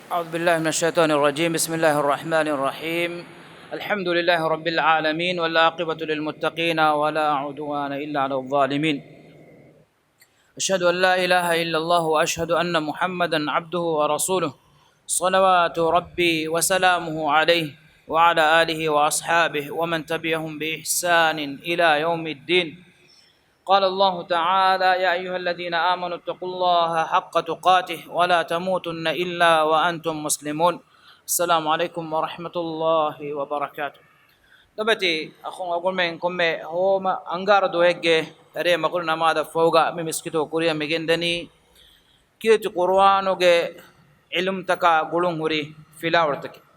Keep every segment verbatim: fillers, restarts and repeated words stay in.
أعوذ بالله من الشيطان الرجيم. بسم الله الرحمن الرحيم. الحمد لله رب العالمين، والعاقبة للمتقين، ولا عدوان إلا على الظالمين. أشهد أن لا إله إلا الله، وأشهد أن محمدا عبده ورسوله، صلوات ربي وسلامه عليه، وعلى آله وأصحابه، ومن تبعهم بإحسان إلى يوم الدين. قال الله تعالى: يا أيها الذين آمنوا اتقوا الله حق تقاته ولا تموتن إلا وأنتم مسلمون. السلام عليكم ورحمة الله وبركاته. ލޮބުވެތި އަޚުން އަޅުގަނޑުމެން ކޮންމެ ހޯމަ އަންގާރަ ދުވަހެއްގެ ރޭ މަގުރިބް ނަމާދަށް ފަހުގަ މި މިސްކިތުގަ ކުރިއަށް މިގެންދަނީ ކީރިތި ޤުރުއާނުގެ ޢިލްމުތަކާ ގުޅުން ހުރި ފިލާވަޅުތަކެއް.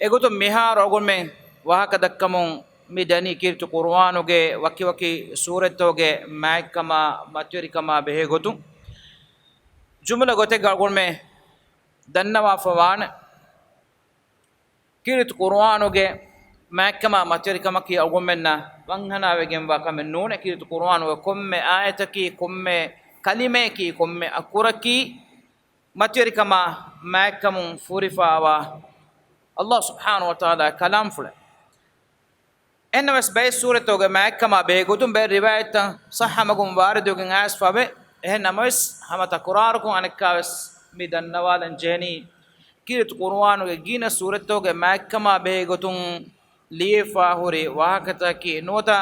އެގޮތުން މިހާރު އަޅުގަނޑުމެން ވާހަކަ ދައްކަމުން މި ދަނީ ކީރިތި ޤުރުއާނުގެ ވަކިވަކި ސޫރަތްތަކުގެ މާތްކަމާ މަތިވެރިކަމާ ބެހޭ ގޮތުން. ޖުމުލަ ގޮތެއްގަ އަޅުގަނޑުމެން ދަންނަވާފަ ވާނެ، ކީރިތި ޤުރުއާނުގެ މާތްކަމާ މަތިވެރިކަމަކީ އަޅުގަނޑުމެންނަށް ވަންހަނާވެގެންވާ ކަމެއް ނޫނޭ. ކީރިތި ޤުރުއާނުގެ ކޮންމެ އާޔަތަކީ، ކޮންމެ ކަލިމަޔަކީ، ކޮންމެ އަކުރަކީ މަތިވެރިކަމާ މާތްކަމުން ފުރިފައިވާ ﷲ ސުބްޙާނަހޫ ވަތަޢާލާ ކަލާމްފުޅެއް. އެހެންނަމަވެސް ބައެއް ސޫރަތްތަކުގެ މާތްކަމާ ބެހޭ ގޮތުން ބައެއް ރިވާޔަތްތައް ޞައްޙަ މަގުން ވާރިދުވެގެން އައިސްފަވޭ. އެހެން ނަމަވެސް، ހަމަ ތަކުރާރުކޮށް އަނެއްކާވެސް މި ދަންނަވާލަން ޖެހެނީ، ކީރިތި ޤުރުއާނުގެ ގިނަ ސޫރަތްތަކުގެ މާތްކަމާ ބެހޭ ގޮތުން ލިޔެފާ ހުރި ވާހަކަތަކަކީ ނުވަތަ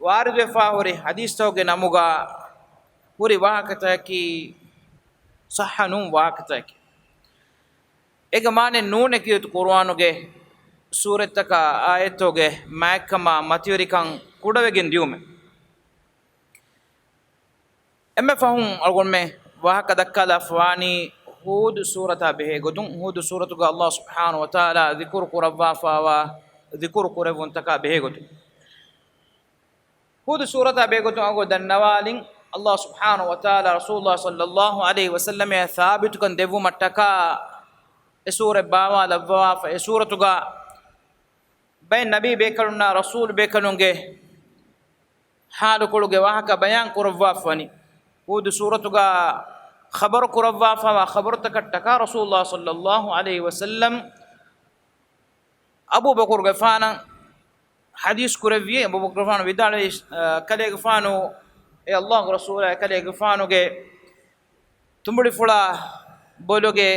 ވާރިދުވެފާ ހުރި ޙަދީޘްތަކުގެ ނަމުގަ ހުރި ވާހަކަތަކަކީ ޞައްޙަ ނޫން ވާހަކަތަކެއް. އޭގެ މާނައެއް ނޫނޭ ކީރިތި ޤުރުއާނުގެ ސޫރަތްތަކާ އާޔަތްތަކުގެ މާތްކަމާ މަތިވެރިކަން ކުޑަވެގެން ދިޔުމެއް. އެންމެ ފަހުން އަޅުގަނޑުމެން ވާހަކަ ދައްކާލާފަވާނީ ހޫދު ސޫރަތާ ބެހޭ ގޮތުން. ހޫދު ސޫރަތުގަ ﷲ ސުބްޙާނަހޫ ވަތަޢާލާ ޛިކުރު ކުރައްވާފައިވާ ޛިކުރު ކުރެއްވުންތަކާ ބެހޭ ގޮތުން. ހޫދު ސޫރަތާ ބެހޭ ގޮތުން އަގު ދަންނަވާލިން، ﷲ ސުބްޙާނަހޫ ވަތަޢާލާ ރަސޫލުﷲ ޞައްލައްލާހު ޢަލައިހި ވަސައްލަމައަށް ޘާބިތުކަން ދެއްވުމަށްޓަކާ އެ ސޫރަތް ބާވާލައްވަވާފަ، އެ ސޫރަތުގަ ބައެއް ނަބީ ބޭކަލުންނާ ރަސޫލު ބޭކަލުންގެ ޙާލުކޮޅުގެ ވާހަކަ ބަޔާން ކުރައްވާފަވަނީ. ހޫދު ސޫރަތުގަ ޚަބަރު ކުރައްވާފައިވާ ޚަބަރުތަކަށްޓަކާ ރަސޫލުﷲ ޞައްލައްލާހު ޢަލައިހި ވަސައްލަމް އަބޫބަކުރުގެފާނަށް ޙަދީޘް ކުރެއްވި. އަބޫބަކުރުގެފާނު ވިދާޅުވި، އަ، ކަލޭގެފާނު، އޭ ﷲގެ ރަސޫލާ، އެކަލޭގެފާނުގެ ތުނބުޅިފުޅާ ބޮލުގެ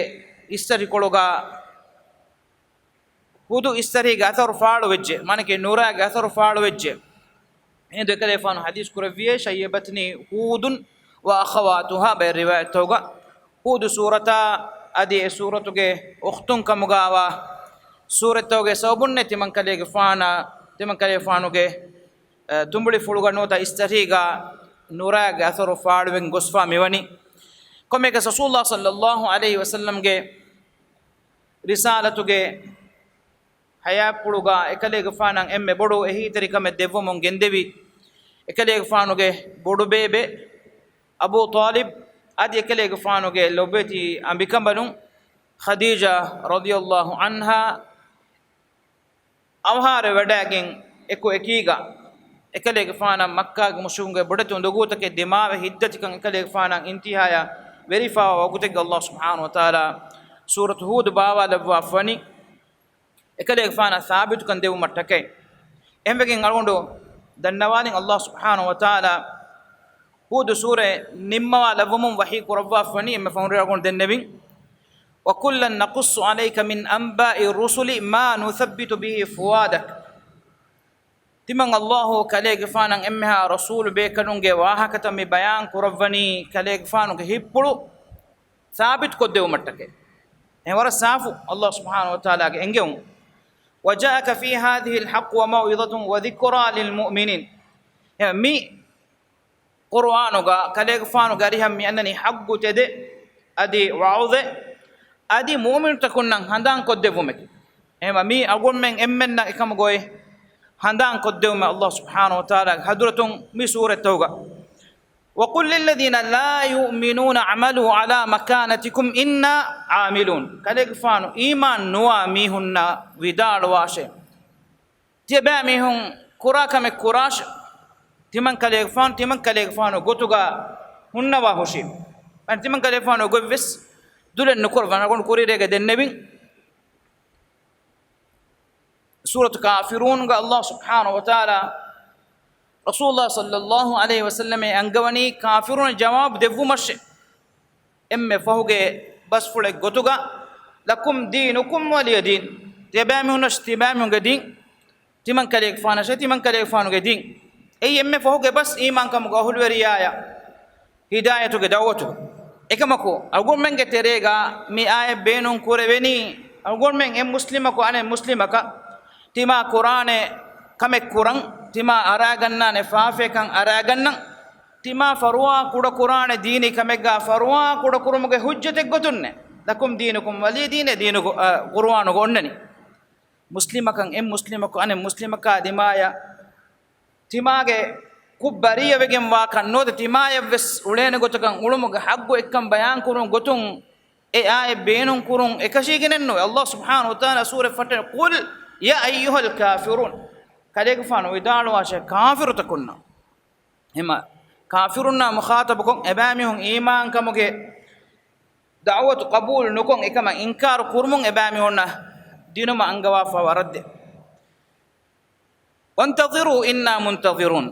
އިސްތަށިކޮޅުގަ ހޫދު އިސްތަށިގެ އަސަރު ފާޅުވެއްޖެ، މާނައަކީ ނޫރާގެ އަސަރު ފާޅުވެއްޖެ. އެހިނދު އެކަލޭގެފާނު ޙަދީޘް ކުރެއްވިއޭ، شيبتني هود وأخواتها ބައެއް ރިވާޔަތްތަކުގަ. ހޫދު ސޫރަތާ އަދި އެ ސޫރަތުގެ އުޚްތުން ކަމުގައިވާ ސޫރަތްތަކުގެ ސަބަބުންނޭ ތިމަންކަލޭގެފާނާ، ތިމަންކަލޭގެފާނުގެ، އަ، ތުނބުޅިފުޅުގަ ނުވަތަ އިސްތަށިގަ ނޫރާގެ އަސަރު ފާޅުވެގެން ގޮސްފާ މިވަނީ. ކޮންމެއަކަސް ރަސޫލުﷲ ޞައްލައްލާހު ޢަލައިހި ވަސައްލަމްގެ ރިސާލަތުގެ ޙަޔާތްޕުޅުގަ އެކަލޭގެފާނަށް އެންމެ ބޮޑު އެހީތެރިކަމެއް ދެއްވަމުން ގެންދެވި، އެކަލޭގެފާނުގެ ބޮޑުބޭބެ އަބޫ ޠާލިބް އަދި އެކަލޭގެފާނުގެ ލޮބުވެތި އަނބިކަނބަލުން ޚަދީޖާ ރަޟިޔައްލާހު ޢަންހާ އަވަހާރަވެވަޑައިގެން އެކު އެކީގަ އެކަލޭގެފާނަށް މައްކާގެ މުޝްރިކުންގެ ބޮޑެތި އުނދަގޫތަކެއް ދިމާވެ ހިތްދަތިކަން އެކަލޭގެފާނަށް އިންތިހާޔަށް ވެރިފައިވާ ވަގުތެއްގަ ﷲ ސުބްޙާނަހޫ ވަތަޢާލާ ސޫރަތު ހޫދު ބާވާލައްވާފަވަނީ. އެކަލޭގެފާނަށް ސާބިތުކަން ދެއްވުމަށްޓަކައި. އެހެންވެގެން އަޅުގަނޑު ދަންނަވާލިން، ﷲ ސުބްޙާނަހޫ ވަތަޢާލާ ހޫދު ސޫރަތް ނިންމަވާލައްވަމުން ވަޙީ ކުރައްވާފަވަނީ އެންމެ ފަހުން ރޭ އަޅުގަނޑު ދެންނެވިން. وكلا نقص عليك من أنباء الرسل ما نثبت به فؤادك. ތިމަން ﷲ ކަލޭގެފާނަށް އެންމެހާ ރަސޫލު ބޭކަލުންގެ ވާހަކަތައް މި ބަޔާން ކުރައްވަނީ ކަލޭގެފާނުގެ ހިތްޕުޅު ސާބިތުކޮށްދެވުމަށްޓަކައި. އެހެން ވަރަށް ސާފު ﷲ ސުބްޙާނަހޫ ވަތަޢާލާގެ އެންގެވުން. وجاءك في هذه الحق وموعظة وذكرى للمؤمنين. އެ މި ޤުރުއާނުގަ ކަލޭގެފާނުގެ އަރިހަށް މި އަންނަނީ ޙައްޤު ތެދެއް އަދި ވަޢުޡެއް އަދި މުއުމިނުތަކުންނަށް ހަނދާން ކޮށްދެއްވުމެކެ. އެހެންވީމަ މީ އަޅުގަނޑުމެން އެންމެންނަށް އެކަމުގައި ހަނދާން ކޮށްދެވުމެއް ﷲ ސުބްޙާނަހޫ ވަތަޢާލާގެ ޙަޟްރަތުން މި ސޫރަތްތަކުގަ. وقل للذين لا يؤمنون اعملوا على مكانتكم إنا عاملون. ކަލޭގެފާނު އީމާން ނުވާ މީހުންނަށް ވިދާޅުވާށޭ. ތިޔަބައިމީހުން ކުރާ ކަމެއް ކުރާށޭ. ތިމަން ކަލޭގެފާނު، ތިމަން ކަލޭގެފާނު ގޮތުގަ ހުންނަވާ ހުށީ. އަން ތިމަން ކަލޭގެފާނު ގޮތްވެސް ދުލެއް ނުކުރައްވާނެ. އަޅުގަނޑު ކުރިއެރޭގަ ދެންނެވިން. ސޫރަތު ކާފިރޫންގަ އައްލާހު ސުބްޙާނަހު ވަތަޢާލާ ރަސޫލުއްލާހި ޞައްލައްލާހު ޢަލައިހި ވަސައްލަމަށް އަންގަވަނީ ކާފިރުން ޖަވާބު ދެއްވުމަށޭ. އެންމެ ފަހުގެ ބަސްފުޅެއް ގޮތުގަ، لكم دينكم ولي دين، ތިޔަބައިމީހުންނަށް ތިބައިމީހުންގެ ދީން، ތިމަން ކަލޭގެފާނަށޭ ތިމަން ކަލޭގެފާނުގެ ދީން. އެއީ އެންމެ ފަހުގެ ބަސް އީމާންކަމުގެ އަހުލުވެރިޔާޔަށް ހިދާޔަތުގެ ދަޢުވަތު. އެކަމަކު، އަޅުގަނޑުމެންގެ ތެރޭގަ މި އާޔަތް ބޭނުން ކުރެވެނީ، އަޅުގަނޑުމެން އެއް މުސްލިމަކު އަނެއް މުސްލިމަކަށް ތިމާ ކުރާނެ ކަމެއް ކުރަން، ތިމާ އަރާގަންނާނެ ފާފަޔަކަން އަރާގަންނަން، ތިމާ ފަރުވާ ކުޑަކުރާނެ ދީނީ ކަމެއްގަ ފަރުވާ ކުޑަކުރުމުގެ ޙުއްޖަތެއްގޮތުންނޭ. لكم دينكم ولي دين، އެ ދީނުގަ، އަ، ޤުރުއާނުގަ އޮންނަނީ. މުސްލިމަކަށް އެއް މުސްލިމަކު އަނެއް މުސްލިމަކާ ދިމާޔަށް ތިމާގެ ކުށް ބަރީއަވެގެން ވާކަށް ނުވަތަ ތިމާޔަށްވެސް އުޅޭނެ ގޮތަކަށް އުޅުމުގެ ޙައްޤު އެއްކަން ބަޔާންކުރުން ގޮތުން އެ އާޔަތް ބޭނުން ކުރުން އެކަށީގެނެއްނުވޭ. އައްލާހު ސުބްޙާނަހު ވަތަޢާލާ ސޫރަތް ފަށްޓަން، قل يا أيها الكافرون، ކަލޭގެފާނު ވިދާޅުވާށޭ ކާފިރުތަކުންނަށް. އެހެމަ ކާފިރުންނާ މުޚާޠަބުކޮށް އެބައިމީހުން އީމާންކަމުގެ ދަޢުވަތު ޤަބޫލު ނުކޮށް އެކަމަށް އިންކާރު ކުރުމުން އެބައިމީހުންނަށް ދިނުމަށް އަންގަވާފަ ވަރަށްދެ. وانتظروا إنا منتظرون.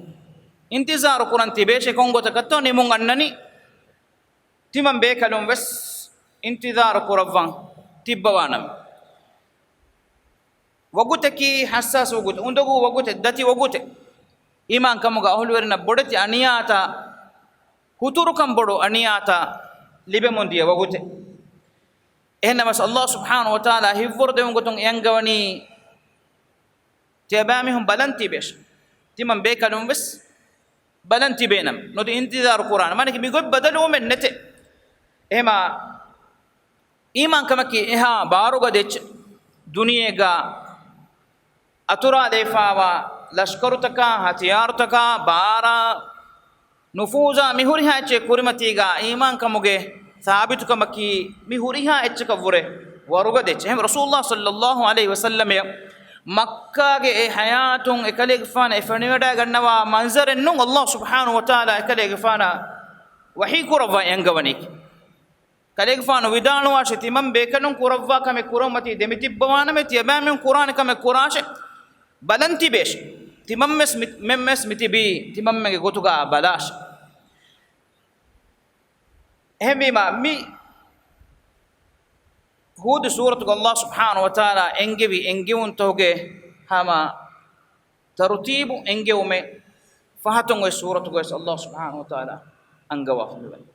އިންތިޒާރު ކުރަން ތިބޭށޭ ކޮންގޮތަކަށްތޯ ނިމުން އަންނަނީ. ތިމަން ބޭކަލުން ވެސް އިންތިޒާރު ކުރައްވަން ތިއްބަވާނަމޭ. ވަގުތަކީ ޙައްސާސް ވަގުތެއް، އުނދަގޫ ވަގުތެއް، ދަތި ވަގުތެއް. އީމާންކަމުގަ އަހުލުވެރިންނަށް ބޮޑެތި އަނިޔާތައް، ހުތުރުކަން ބޮޑު އަނިޔާތައް ލިބެމުންދިޔަ ވަގުތެއް. އެހެންނަމަވެސް އައްލާހު ސުބްޙާނަހު ވަތަޢާލާ ހިތްވަރު ދެވުން ގޮތުން އެ އަންގަވަނީ ތިޔަބައިމީހުން ބަލަން ތިބޭށޭ. ތިމަން ބޭކަލުން ވެސް ބަލަން ތިބޭނަމޭ. ނުވަތަ އިންތިޒާރު ކުރާނަމޭ. މާނައަކީ މި ގޮތް ބަދަލުވުމެއް ނެތޭ. އެހެމަ އީމާންކަމަކީ އެހާ ބާރުގަދަ އެއްޗެއް. ދުނިޔޭގަ އަތުރާލައިފާވާ ލަޝްކަރުތަކާ، ހަތިޔާރުތަކާ، ބާރާ، ނުފޫޒާ މި ހުރިހާ އެއްޗެއް ކުރިމަތީގަ އީމާންކަމުގެ ސާބިތުކަމަކީ މި ހުރިހާ އެއްޗަކަށްވުރެ ވަރުގަދަ އެއްޗެއް. އެހެން ރަސޫލުއްލާހި ޞައްލައްލާހު ޢަލައިހި ވަސައްލަމަށް މައްކާގެ އެ ޙަޔާތުން އެކަލޭގެފާނަށް އެ ފެނިވަޑައިގަންނަވާ މަންޒަރެއް ނޫން އައްލާހު ސުބްޙާނަހު ވަތަޢާލާ އެކަލޭގެފާނަށް ވަޙީ ކުރައްވަން އެ އަންގަވަނީކީ. ކަލޭގެފާނު ވިދާޅުވާށޭ، ތިމަން ބޭކަލުން ކުރައްވާ ކަމެއް ކުރައްވަމަތީ ދެމިތިއްބަވާނަމޭ، ތިޔަބައިމީހުން ކުރާނެ ކަމެއް ކުރާށޭ، ބަލަން ތިބޭށޭ. ތިމަންވެސް މި، މެންވެސް މިތިބީ ތިމަންމެންގެ ގޮތުގަ ބަލާށޭ. އެހެންވީމަ، މި ހޫދު ސޫރަތުގަ އައްލާހު ސުބްޙާނަހު ވަތަޢާލާ އެންގެވި އެންގެވުންތަކުގެ ހަމަ ތަރުތީބު އެންގެވުމެއް ފަހަތުން އޮތް ސޫރަތުގަވެސް އައްލާހު ސުބްޙާނަހު ވަތަޢާލާ އަންގަވާފަ މިވަނީ.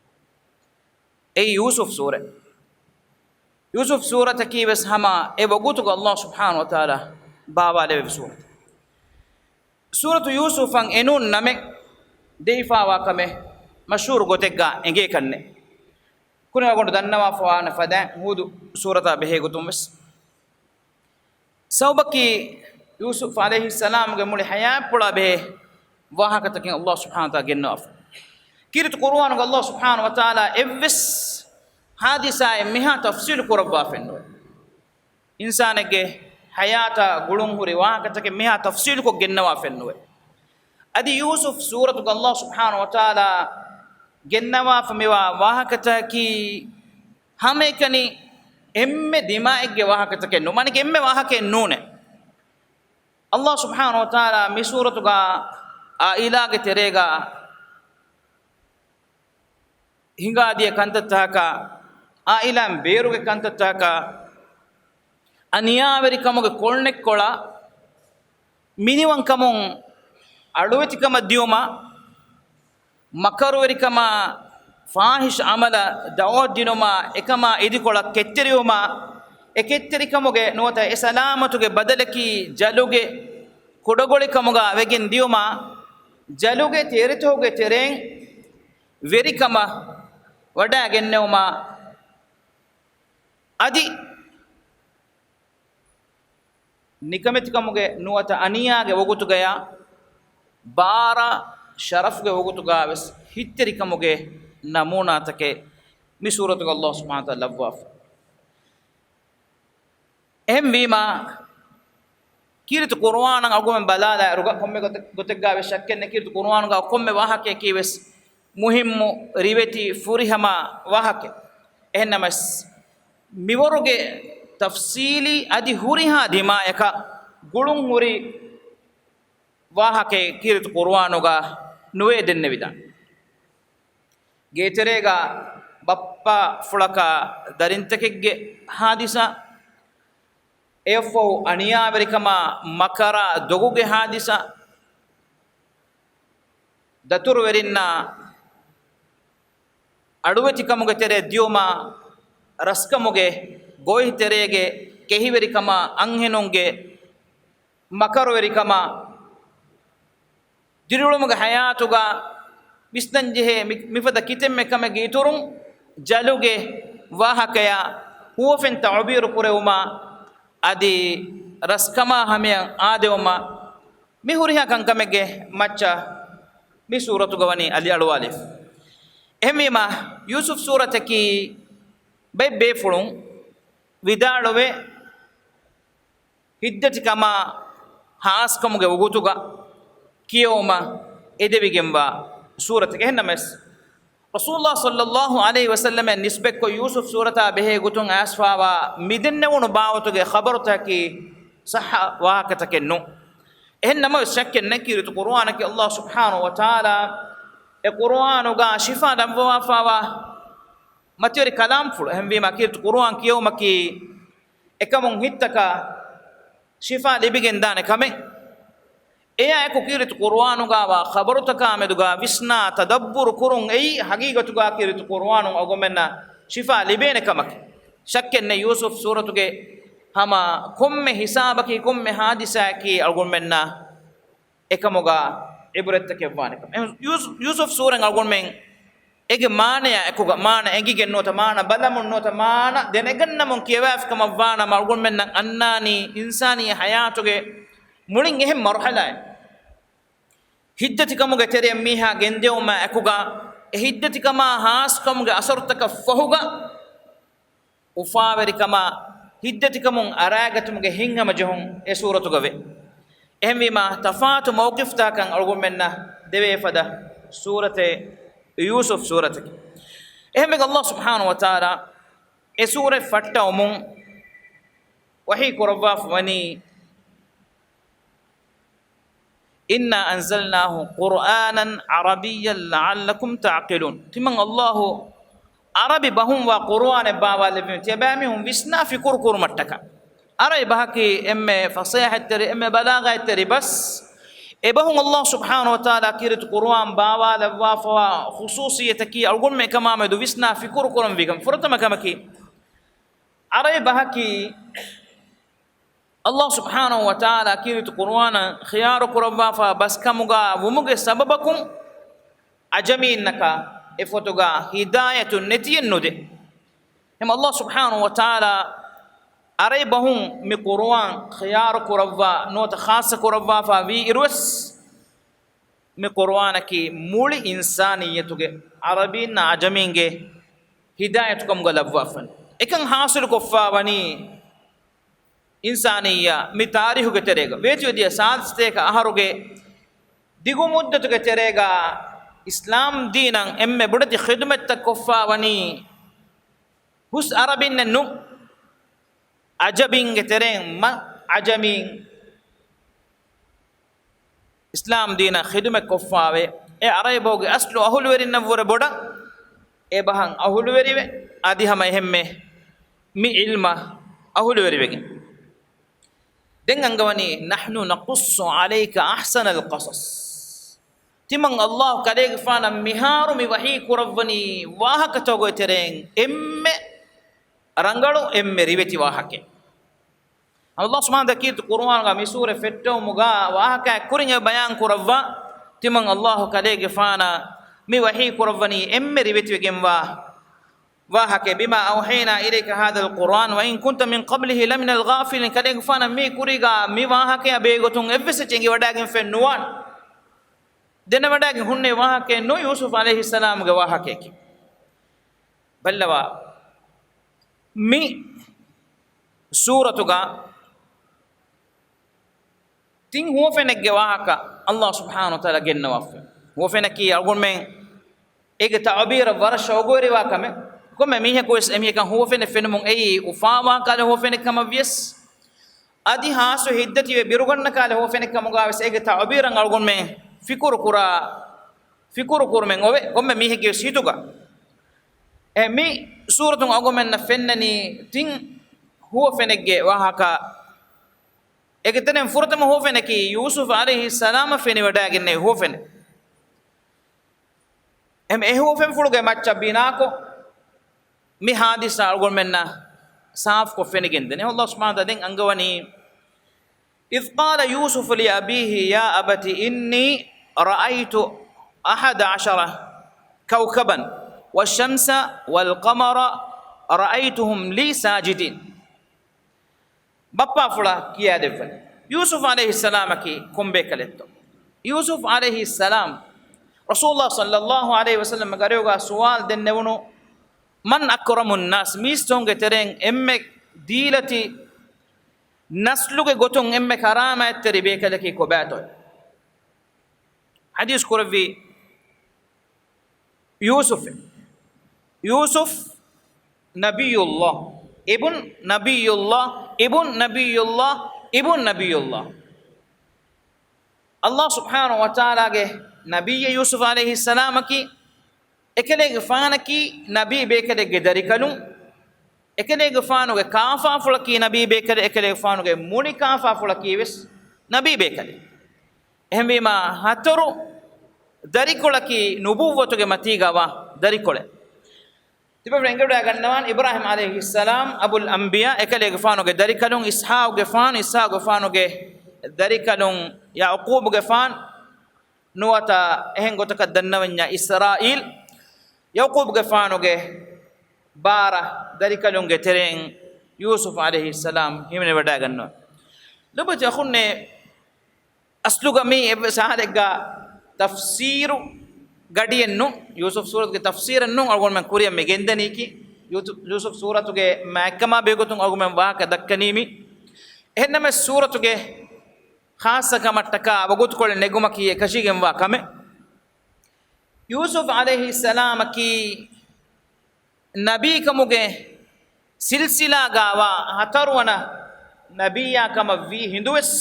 އެއީ ޔޫސުފް ސޫރަ. ޔޫސުފް ސޫރަތަކީ ވެސް ހަމަ އެ ވަގުތުގަ އައްލާހު ސުބްޙާނަހު ވަތަޢާލާ ބާވާލެވި ސޫރަތެއް. ސޫރަތު ޔޫސުފަށް އެނޫން ނަމެއް ދެވިފާވާ ކަމެއް މަޝްހޫރު ގޮތެއްގަ އެނގޭކަށްނެ. ކުރިން އަޅުގަނޑު ދަންނަވާފަވާނެ ފަދައިން ހޫދު ސޫރަތާ ބެހޭ ގޮތުން ވެސް. ސަބަބަކީ ޔޫސުފް ޢަލައިހިއްސަލާމުގެ މުޅި ޙަޔާތްޕުޅާ ބެހޭ ވާހަކަތަކެއް އައްލާހު ސުބްޙާނަހު ވަތަޢާލާ ގެންނަވާފަ. ކީރިތި ޤުރުއާނުގަ އައްލާހު ސުބްޙާނަހު ވަތަޢާލާ އެއްވެސް ޙާދިސާއެއް މިހާ ތަފްޞީލު ކުރައްވާފައެއްނުވޭ. އިންސާނެއްގެ ޙަޔާތާ ގުޅުންހުރި ވާހަކަތަކެއް މިހާ ތަފްޞީލުކޮށް ގެންނަވާފައެއްނުވޭ. އަދި ޔޫސުފް ސޫރަތުގަ އައްލާހު ސުބްޙާނަހު ވަތަޢާލާ ގެންނަވާފަ މިވާ ވާހަކަތަކީ ހަމައެކަނި އެންމެ ދިމާއެއްގެ ވާހަކަތަކެއް ނޫން، މާނައަކީ އެންމެ ވާހަކައެއް ނޫނޭ. އައްލާހު ސުބްޙާނަހު ވަތަޢާލާ މި ސޫރަތުގަ ޢާއިލާގެ ތެރޭގަ ހިނގާދިޔަ ކަންތައްތަކަކާ، ޢާއިލާއިން ބޭރުގެ ކަންތައްތަކަކާ، އަނިޔާވެރިކަމުގެ ކޮޅުނެއްކޮޅަށް މިނިވަންކަމުން އަޅުވެތިކަމަށް ދިޔުމަށް، މަކަރުވެރިކަމާ، ފާޙިޝް ޢަމަލަށް ދަޢުވަތު ދިނުމާ، އެކަމާ އިދިކޮޅަށް ކެތްތެރިވުމާ، އެ ކެތްތެރިކަމުގެ ނުވަތަ އެ ސަލާމަތުގެ ބަދަލަކީ ޖަލުގެ ކުޑަގޮޅިކަމުގަ ވެގެން ދިޔުމާ، ޖަލުގެ ތޭރިތަކުގެ ތެރެއިން ވެރިކަމަށް ވަޑައިގެންނެވުމާ، އަދި ނިކަމެތިކަމުގެ ނުވަތަ އަނިޔާގެ ވަގުތުގަޔާ، ބާރަށް ޝަރަފްގެ ވަގުތުގަވެސް ހިތްތެރިކަމުގެ ނަމޫނާތަކެއް މި ސޫރަތުގަ އައްލާހު ސުބްޙާނަހު ވަތަޢާލާ ލައްވާފަ. އެހެންވީމާ، ކީރިތި ޤުރުއާނަށް އަޅުގަނޑުމެން ބަލާލާއިރުގަ ކޮންމެ ގޮތެއް، ގޮތެއްގަ ވެސް ޝައްކެއް ނެތް، ކީރިތި ޤުރުއާނުގަ ކޮންމެ ވާހަކަޔަކީ ވެސް މުހިއްމު، ރިވެތި، ފުރިހަމަ ވާހަކަ. އެހެންނަމަވެސް، މިވަރުގެ ތަފްސީލީ އަދި ހުރިހާ ދިމާޔަކަށް ގުޅުން ހުރި ވާހަކައެއް ކީރިތި ޤުރުއާނުގަ ނުވޭ ދެންނެވިދާނެ. ގޭތެރޭގަ ބައްޕަ ފުޅަކާ ދަރިންތަކެއްގެ ހާދިސާ، އެއަށްފަހު އަނިޔާވެރިކަމާ މަކަރާ ދޮގުގެ ހާދިސާ، ދަތުރުވެރިންނާ އަޅުވެތިކަމުގެ ތެރެއަށް ދިޔުމާ، ރަސްކަމުގެ ގޮތްތެރޭގެ ކެހިވެރިކަމާ، އަންހެނުންގެ މަކަރުވެރިކަމާ، ދިރިއުޅުމުގެ ހަޔާތުގަ ވިސްނަންޖެހޭ މި-، މިފަދަ ކިތަންމެ ކަމެއްގެ އިތުރުން، ޖަލުގެ ވާހަކަޔާ ހުވަފެން ތަޢުބީރު ކުރެވުމާ، އަދި ރަސްކަމާ ހަމަޔަށް އާދެވުމާ، މި ހުރިހާ ކަންކަމެއްގެ މައްޗަށް މި ސޫރަތުގަ ވަނީ އަލިއަޅުވާލެވިފަ. އެހެންވީމާ، ޔޫސުފް ސޫރަތަކީ ބައެއް ބޭފުޅުން ވިދާޅުވޭ، ހިތްދަތިކަމާ ހާސްކަމުގެ ވަގުތުގަ ކިޔެވުމަށް އެދެވިގެންވާ ސޫރަތެއް. އެހެންނަމަވެސް، ރަސޫލުﷲ ޞައްލަﷲ ޢަލައިހި ވަސައްލަމަށް ނިސްބަތްކޮށް ޔޫސުފް ސޫރަތާ ބެހޭ ގޮތުން އައިސްފާވާ މިދެންނެވުނު ބާވަތުގެ ޚަބަރުތަކަކީ ޞައްޙަ ވާހަކަތަކެއް ނޫން. އެހެން ނަމަވެސް، ޝައްކެއް ނެތް، ކީރިތި ޤުރުއާނަކީ ﷲ ސުބްޙާނަހޫ ވަތަޢާލާ އެ ޤުރުއާނުގަ ޝިފާ ލައްވަވާފާވާ މަތިވެރި ކަލާމްފުޅު. އެހެންވީމާ، ކީރިތި ޤުރުއާން ކިޔެވުމަކީ އެކަމުން ހިތްތަކަށް ޝިފާ ލިބިގެންދާނެ ކަމެއް. އެއާއެކު ކީރިތި ޤުރުއާނުގައިވާ ޚަބަރުތަކާމެދުގަ ވިސްނާ ތަދައްބުރު ކުރުން އެއީ ހަގީގަތުގަ ކީރިތި ޤުރުއާނުން އަޅުގަނޑުމެންނަށް ޝިފާ ލިބޭނެ ކަމަކީ. ޝައްކެއް ނެތް، ޔޫސުފް ސޫރަތުގެ ހަމަ ކޮންމެ ހިސާބަކީ، ކޮންމެ ހާދިސާއަކީ އަޅުގަނޑުމެންނަށް އެކަމުގަ ޢިބްރަތްތަކެއް ވާނެ ކަމަށް. އެހެން ޔޫސް-، ޔޫސުފް ސޫރަތް އަޅުގަނޑުމެން އޭގެ މާނަޔާ އެކުގަ، މާނަ އެނގިގެން ނުވަތަ މާނަ ބަލަމުން ނުވަތަ މާނަ ދެނެގަންނަމުން ކިޔަވާފި ކަމަށް ވާނަމަ، އަޅުގަނޑުމެންނަށް އަންނާނީ އިންސާނީ ހަޔާތުގެ މުޅިން އެހެން މަރުޙަލާއެއް. ހިތްދަތިކަމުގެ ތެރެއަށް މީހާ ގެންދެވުމާ އެކުގަ، އެ ހިތްދަތިކަމާ ހާސްކަމުގެ އަސަރުތަކަށް ފަހުގަ، އުފާވެރިކަމާ ހިތްދަތިކަމުން އަރާގަތުމުގެ ހިތްހަމަޖެހުން އެ ސޫރަތުގަ ވޭ. އެހެންވީމާ، ތަފާތު މައުޤިފްތަކަކަށް އަޅުގަނޑުމެންނަށް ދެވޭ ފަދަ ސޫރަތެއް ޔޫސުފް ސޫރަތަކީ. އެހެންވެގެން ﷲ ސުބްޙާނަހޫ ވަތަޢާލާ އެ ސޫރަތް ފައްޓަވަމުން ވަޙީ ކުރައްވާފަ ވަނީ، إنا أنزلناه قرآنا عربيا لعلكم تعقلون. ތިމަން ﷲ ޢަރަބި ބަހުން ވާ ޤުރުއާނެއް ބާވާލެއްވީމަ، ތިޔަބައިމީހުން ވިސްނާ ފިކުރު ކުރުމަށްޓަކާ. ޢަރަބި ބަހަކީ އެންމެ ފަޞޭޙަތްތެރި، އެންމެ ބަލާޣަތްތެރި ބަސް. އެބަހުން ﷲ ސުބްޙާނަހޫ ވަތަޢާލާ ކީރިތި ޤުރުއާން ބާވާލައްވާފަވާ ޚުޞޫޞިއްޔަތަކީ އަޅުގަނޑުމެން އެކަމާމެދު ވިސްނާ ފިކުރު ކުރަންވީ ކަމެއް. ފުރަތަމަ ކަމަކީ، ޢަރަބި ބަހަކީ ﷲ ސުބްޙާނަހޫ ވަތަޢާލާ ކީރިތި ޤުރުއާނަށް ޚިޔާރު ކުރައްވާފާ ބަސް ކަމުގަ ވުމުގެ ސަބަބަކުން، ޢަޖަމީންނަކަށް އެފޮތުގަ ހިދާޔަތު ނެތިއެއް ނުދޭ. އެހެން ﷲ ސުބްޙާނަހޫ ވަތަޢާލާ ޢަރަބި ބަހުން މި ޤުރުއާން ޚިޔާރު ކުރައްވާ ނުވަތަ ޚާއްޞަ ކުރައްވާފާ ވީ އިރުވެސް، މި ޤުރުއާނަކީ މުޅި އިންސާނިއްޔަތުގެ، ޢަރަބީންނާ ޢަޖަމީންގެ ހިދާޔަތުކަމުގަ ލައްވާފަން. އެކަން ޙާޞިލުކޮށްފާ ވަނީ އިންސާނިއްޔާ މި ތާރީޚުގެ ތެރޭގަ ވޭތުވެދިޔަ ސާދަސަތޭކަ އަހަރުގެ ދިގު މުއްދަތުގެ ތެރޭގަ އިސްލާމް ދީނަށް އެންމެ ބޮޑެތި ޚިދުމަތްތައް ކޮށްފާ ވަނީ ހުސް ޢަރަބިންނެއް ނޫން، ޢަޖަމީންގެ ތެރެއިން މަ ޢަޖަމީން. އިސްލާމް ދީނަށް ޚިދުމަތް ކޮށްފާވޭ. އެ ޢަރަބި ބަހުގެ އަސްލު އަހުލުވެރިންނަށްވުރެ ބޮޑަށް އެ ބަހަށް އަހުލުވެރިވެ، އަދި ހަމަ އެހެންމެ މި ޢިލްމަށް އަހުލުވެރިވެގެން. ދެން އަންގަވަނީ، نحن نقص عليك أحسن القصص. ތިމަން ﷲ ކަލޭގެފާނަށް މިހާރު މި ވަޙީ ކުރައްވަނީ ވާހަކަތަކުގެ ތެރެއިން އެންމެ ރަނގަޅު، އެންމެ ރިވެތި ވާހަކައެއް. ﷲ ސުބްޙާނަހޫ ވަތަޢާލާ ކީރިތި ޤުރުއާނުގަ މި ސޫރަ ފެއްޓެވުމުގަ ވާހަކައެއް ކުރިން އެ ބަޔާން ކުރައްވާ، ތިމަން ﷲ ކަލޭގެފާނަށް މި ވަޙީ ކުރައްވަނީ އެންމެ ރިވެތިވެގެންވާ ވާހަކައެއް. بما أوحينا إليك هذا القرآن وإن كنت من قبله لمن الغافلين. ކަލޭގެފާނަށް މި ކުރީގަ މި ވާހަކަޔާ ބެހޭގޮތުން އެއްވެސް އެއްޗެއް އެނގިވަޑައިގެންފައެއް ނުވާނެ. ދެނެވަޑައިގެން ހުންނެވި ވާހަކައެއް ނޫން ޔޫސުފް ޢަލައިހިއްސަލާމުގެ ވާހަކަޔަކީ. ބައްލަވާ، މި ސޫރަތުގަ ތިން ހުވަފެނެއްގެ ވާހަކަ ﷲ ސުބްޙާނަހޫ ވަތަޢާލާ ގެންނަވާފަ. ހުވަފެނަކީ އަޅުގަނޑުމެން އޭގެ ތަޢުބީރަށް ވަރަށް ޝައުގުވެރިވާ ކަމެއް. ކޮންމެ މީހަކުވެސް އެމީހަކަށް ހުވަފެނެއް ފެނުމުން އެއީ އުފާވާ ކަހަލަ ހުވަފެނެއް ކަމަށްވިޔަސް، އަދި ހާސްވެ ހިތްދަތިވެ ބިރުގަންނަ ކަހަލަ ހުވަފެނެއް ކަމުގަވެސް އޭގެ ތަޢުބީރަށް އަޅުގަނޑުމެން ފިކުރު ކުރާ، ފިކުރު ކުރުމެއް އޮވެ ކޮންމެ މީހެއްގެވެސް ހިތުގަ. އެ މި ސޫރަތުން އަޅުގަނޑުމެންނަށް ފެންނަނީ ތިން ހުވަފެނެއްގެ ވާހަކަ. އޭގެ ތެރެއިން ފުރަތަމަ ހުވަފެނަކީ ޔޫސުފް ޢަލައިހިއްސަލާމަށް ފެނިވަޑައިގެންނެވި ހުވަފެނެއް. އެހެން އެ ހުވަފެންފުޅުގެ މައްޗަށް ބިނާކޮށް، މި ހާދިސާ އަޅުގަނޑުމެންނަށް ސާފުކޮށް ފެނިގެންދޭނެ. ﷲ ސުބްޙާނަހޫ ވަތަޢާލާ ދެން އަންގަވަނީ، إذ قال يوسف لأبيه يا أبت إني رأيت أحد عشر كوكبا والشمس والقمر رأيتهم لي ساجدين. ބައްޕާފުޅަށް ކިޔާދެއްވަނީ. ޔޫސުފް ޢަލައިހިއްސަލާމަކީ ކޮންބޭކަލެއްތޯ؟ ޔޫސުފް ޢަލައިހިއްސަލާމް ރަސޫލުﷲ ޞައްލަﷲ ޢަލައިހި ވަސައްލަމްގެ އަރިހުގަ ސުވާލު ދެންނެވުނު، من أكرم الناس، މީސްތަކުންގެ ތެރެއިން އެންމެ ދީލަތި، ނަސްލުގެ ގޮތުން އެންމެ ކަރާމާތްތެރި ބޭކަލަކީ ކޮބާތޯ؟ ޙަދީޘް ކުރެއްވީ ޔޫސުފެއް. ޔޫސުފް ނަބިއްޔުﷲ، އިބްނު ނަބިއްޔުﷲ، އިބްނު ނަބިއްޔުﷲ، އިބްނު ނަބިއްޔުﷲ. ﷲ ސުބްޙާނަހޫ ވަތަޢާލާގެ ނަބިއްޔެއް ޔޫސުފް ޢަލައިހިއްސަލާމަކީ، އެކަލޭގެފާނަކީ ނަބީ ބޭކަލެއްގެ ދަރިކަލުން، އެކަލޭގެފާނުގެ ކާފާފުޅަކީ ނަބީ ބޭކަލެއް، އެކަލޭގެފާނުގެ މުނި ކާފާފުޅަކީ ވެސް ނަބީ ބޭކަލެއް. އެހެންވީމާ، ހަތަރު ދަރިކޮޅަކީ ނުބުއްވަތުގެ މަތީގަވާ ދަރިކޮޅެއް. ތިބޭފުޅުން އެނގިވަޑައިގަންނަވާން، އިބްރާހީމް ޢަލައިހިއްސަލާމް، އަބުލް އަންބިޔާ، އެކަލޭގެފާނުގެ ދަރިކަލުން، އިސްޙާޤުގެފާނު، އިސްޙާޤުގެފާނުގެ ދަރިކަލުން، ޔަޢުޤޫބުގެފާނު، ނުވަތަ އެހެން ގޮތަކަށް ދަންނަވަންޏާ އިސްރާއީލް، ޔަޢުޤޫބުގެފާނުގެ ބާރަ ދަރިކަލުންގެ ތެރެއިން ޔޫސުފް ޢަލައިހިއްސަލާމް ހިމެނިވަޑައިގަންނަވާ. ލޮބުވެތި އަޚުންނޭ، އަސްލުގަ މީ އެއްވެސް އަހަރެއްގަ ތަފްސީރު ގަޑިއެއްނު، ޔޫސުފް ސޫރަތުގެ ތަފްސީރެއްނު އަޅުގަނޑުމެން ކުރިއަށް މި ގެންދަނީކީ، ޔޫސު-، ޔޫސުފް ސޫރަތުގެ މާތްކަމާ ބެހޭގޮތުން އަޅުގަނޑުމެން ވާހަކަ ދައްކަނީ މި. އެހެންނަމަވެސް ސޫރަތުގެ ޚާއްޞަ ކަމަށްޓަކާ ވަގުތުކޮޅެއް ނެގުމަކީ އެކަށީގެންވާ ކަމެއް. ޔޫސުފް ޢަލައިހިއްސަލާމަކީ ނަބީކަމުގެ ސިލްސިލާގަވާ ހަތަރުވަނަ ނަބިއްޔާ ކަމަށްވީ ހިނދުވެސް،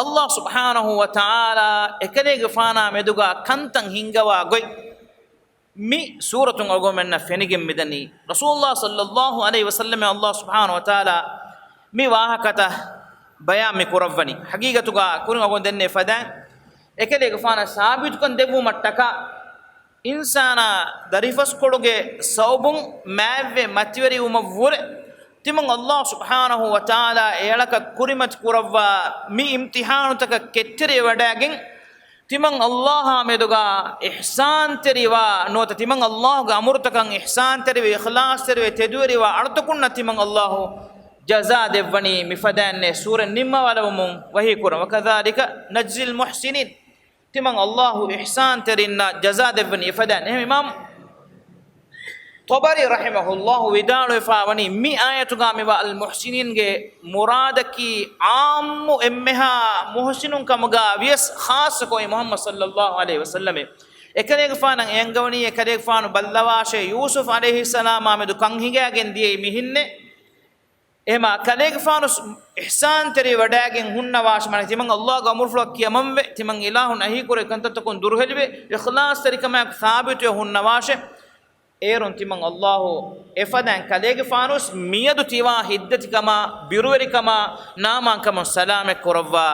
ﷲ ސުބްޙާނަހޫ ވަތަޢާލާ އެކަލޭގެފާނާ މެދުގަ ކަންތައް ހިންގަވާ ގޮތް މި ސޫރަތުން އަޅުގަނޑުމެންނަށް ފެނިގެން މިދަނީ. ރަސޫލުﷲ ޞައްލަﷲ ޢަލައިހި ވަސައްލަމަށް ﷲ ސުބްޙާނަހޫ ވަތަޢާލާ މި ވާހަކަތައް ބަޔާން މި ކުރައްވަނީ. ޙަޤީޤަތުގަ ކުރިން އަޅުގަނޑު ދެންނެވި ފަދައިން، އެކަލޭގެފާނަށް ސާބިތުކަން ދެއްވުމަށްޓަކާ، އިންސާނާ ދަރިފަސްކޮޅުގެ ސަބަބުން މާތްވެ މަތިވެރިވުމަށްވުރެ، ތިމަން ﷲ ސުބްޙާނަހޫ ވަތަޢާލާ އެއަޅަކަށް ކުރިމަތި ކުރައްވާ މި އިމްތިޙާނުތަކަށް ކެތްތެރިވެވަޑައިގެން، ތިމަން ﷲ އާ މެދުގަ އިޙްސާންތެރިވާ ނުވަތަ ތިމަން ﷲ ގެ އަމުރުތަކަށް އިޙްސާންތެރިވެ، އިޚްލާޞްތެރިވެ، ތެދުވެރިވާ އަޅުތަކުންނަށް ތިމަން ﷲ ޖަޒާ ދެއްވަނީ މިފަދައިންނޭ ސޫރަ ނިންމަވާލެވުމުން ވަޙީކުރަން. وكذلك نجزي المحسنين. ތިމަން ﷲ އިޙްސާންތެރިންނަށް ޖަޒާ ދެއްވަނީ އެފަދައިން. އެހެން އިމާމް ޠަބަރީ ރަޙިމަހުﷲ ވިދާޅުވެފާވަނީ މި އާޔަތުގަ މިވާ އަލް މުޙްސިނީންގެ މުރާދަކީ ޢާއްމު އެންމެހާ މުޙްސިނުން ކަމުގަ ވިޔަސް ޚާއްޞަކޮށް މުޙައްމަދު ޞައްލަﷲ ޢަލައިހި ވަސައްލަމެ. އެކަލޭގެފާނަށް އެ އަންގަވަނީ އެކަލޭގެފާނު ބައްލަވާށޭ ޔޫސުފް ޢަލައިހިއްސަލާމާ މެދު ކަން ހިނގައިގެން ދިޔައީ މިހެންނޭ. އެހެމާ ކަލޭގެފާނު އިޙްސާންތެރިވެވަޑައިގެން ހުންނަވާށެ، މާނަ ތިމަން ﷲ ގެ އަމުރުފުޅަށް ކިޔަމަންވެ، ތިމަން އިލާހުން އަހީކުރެ ކަންތައްތަކުން ދުރުހެލިވެ، އިޚްލާޞްތެރިކަމާއެކު ސާބިތުވެ ހުންނަވާށެ. އޭރުން ތިމަން ﷲ އެފަދައިން ކަލޭގެފާނުވެސް މިއަދު ތިވާ ހިތްދަތިކަމާ، ބިރުވެރިކަމާ، ނާމާންކަމުން ސަލާމަތް ކުރައްވާ،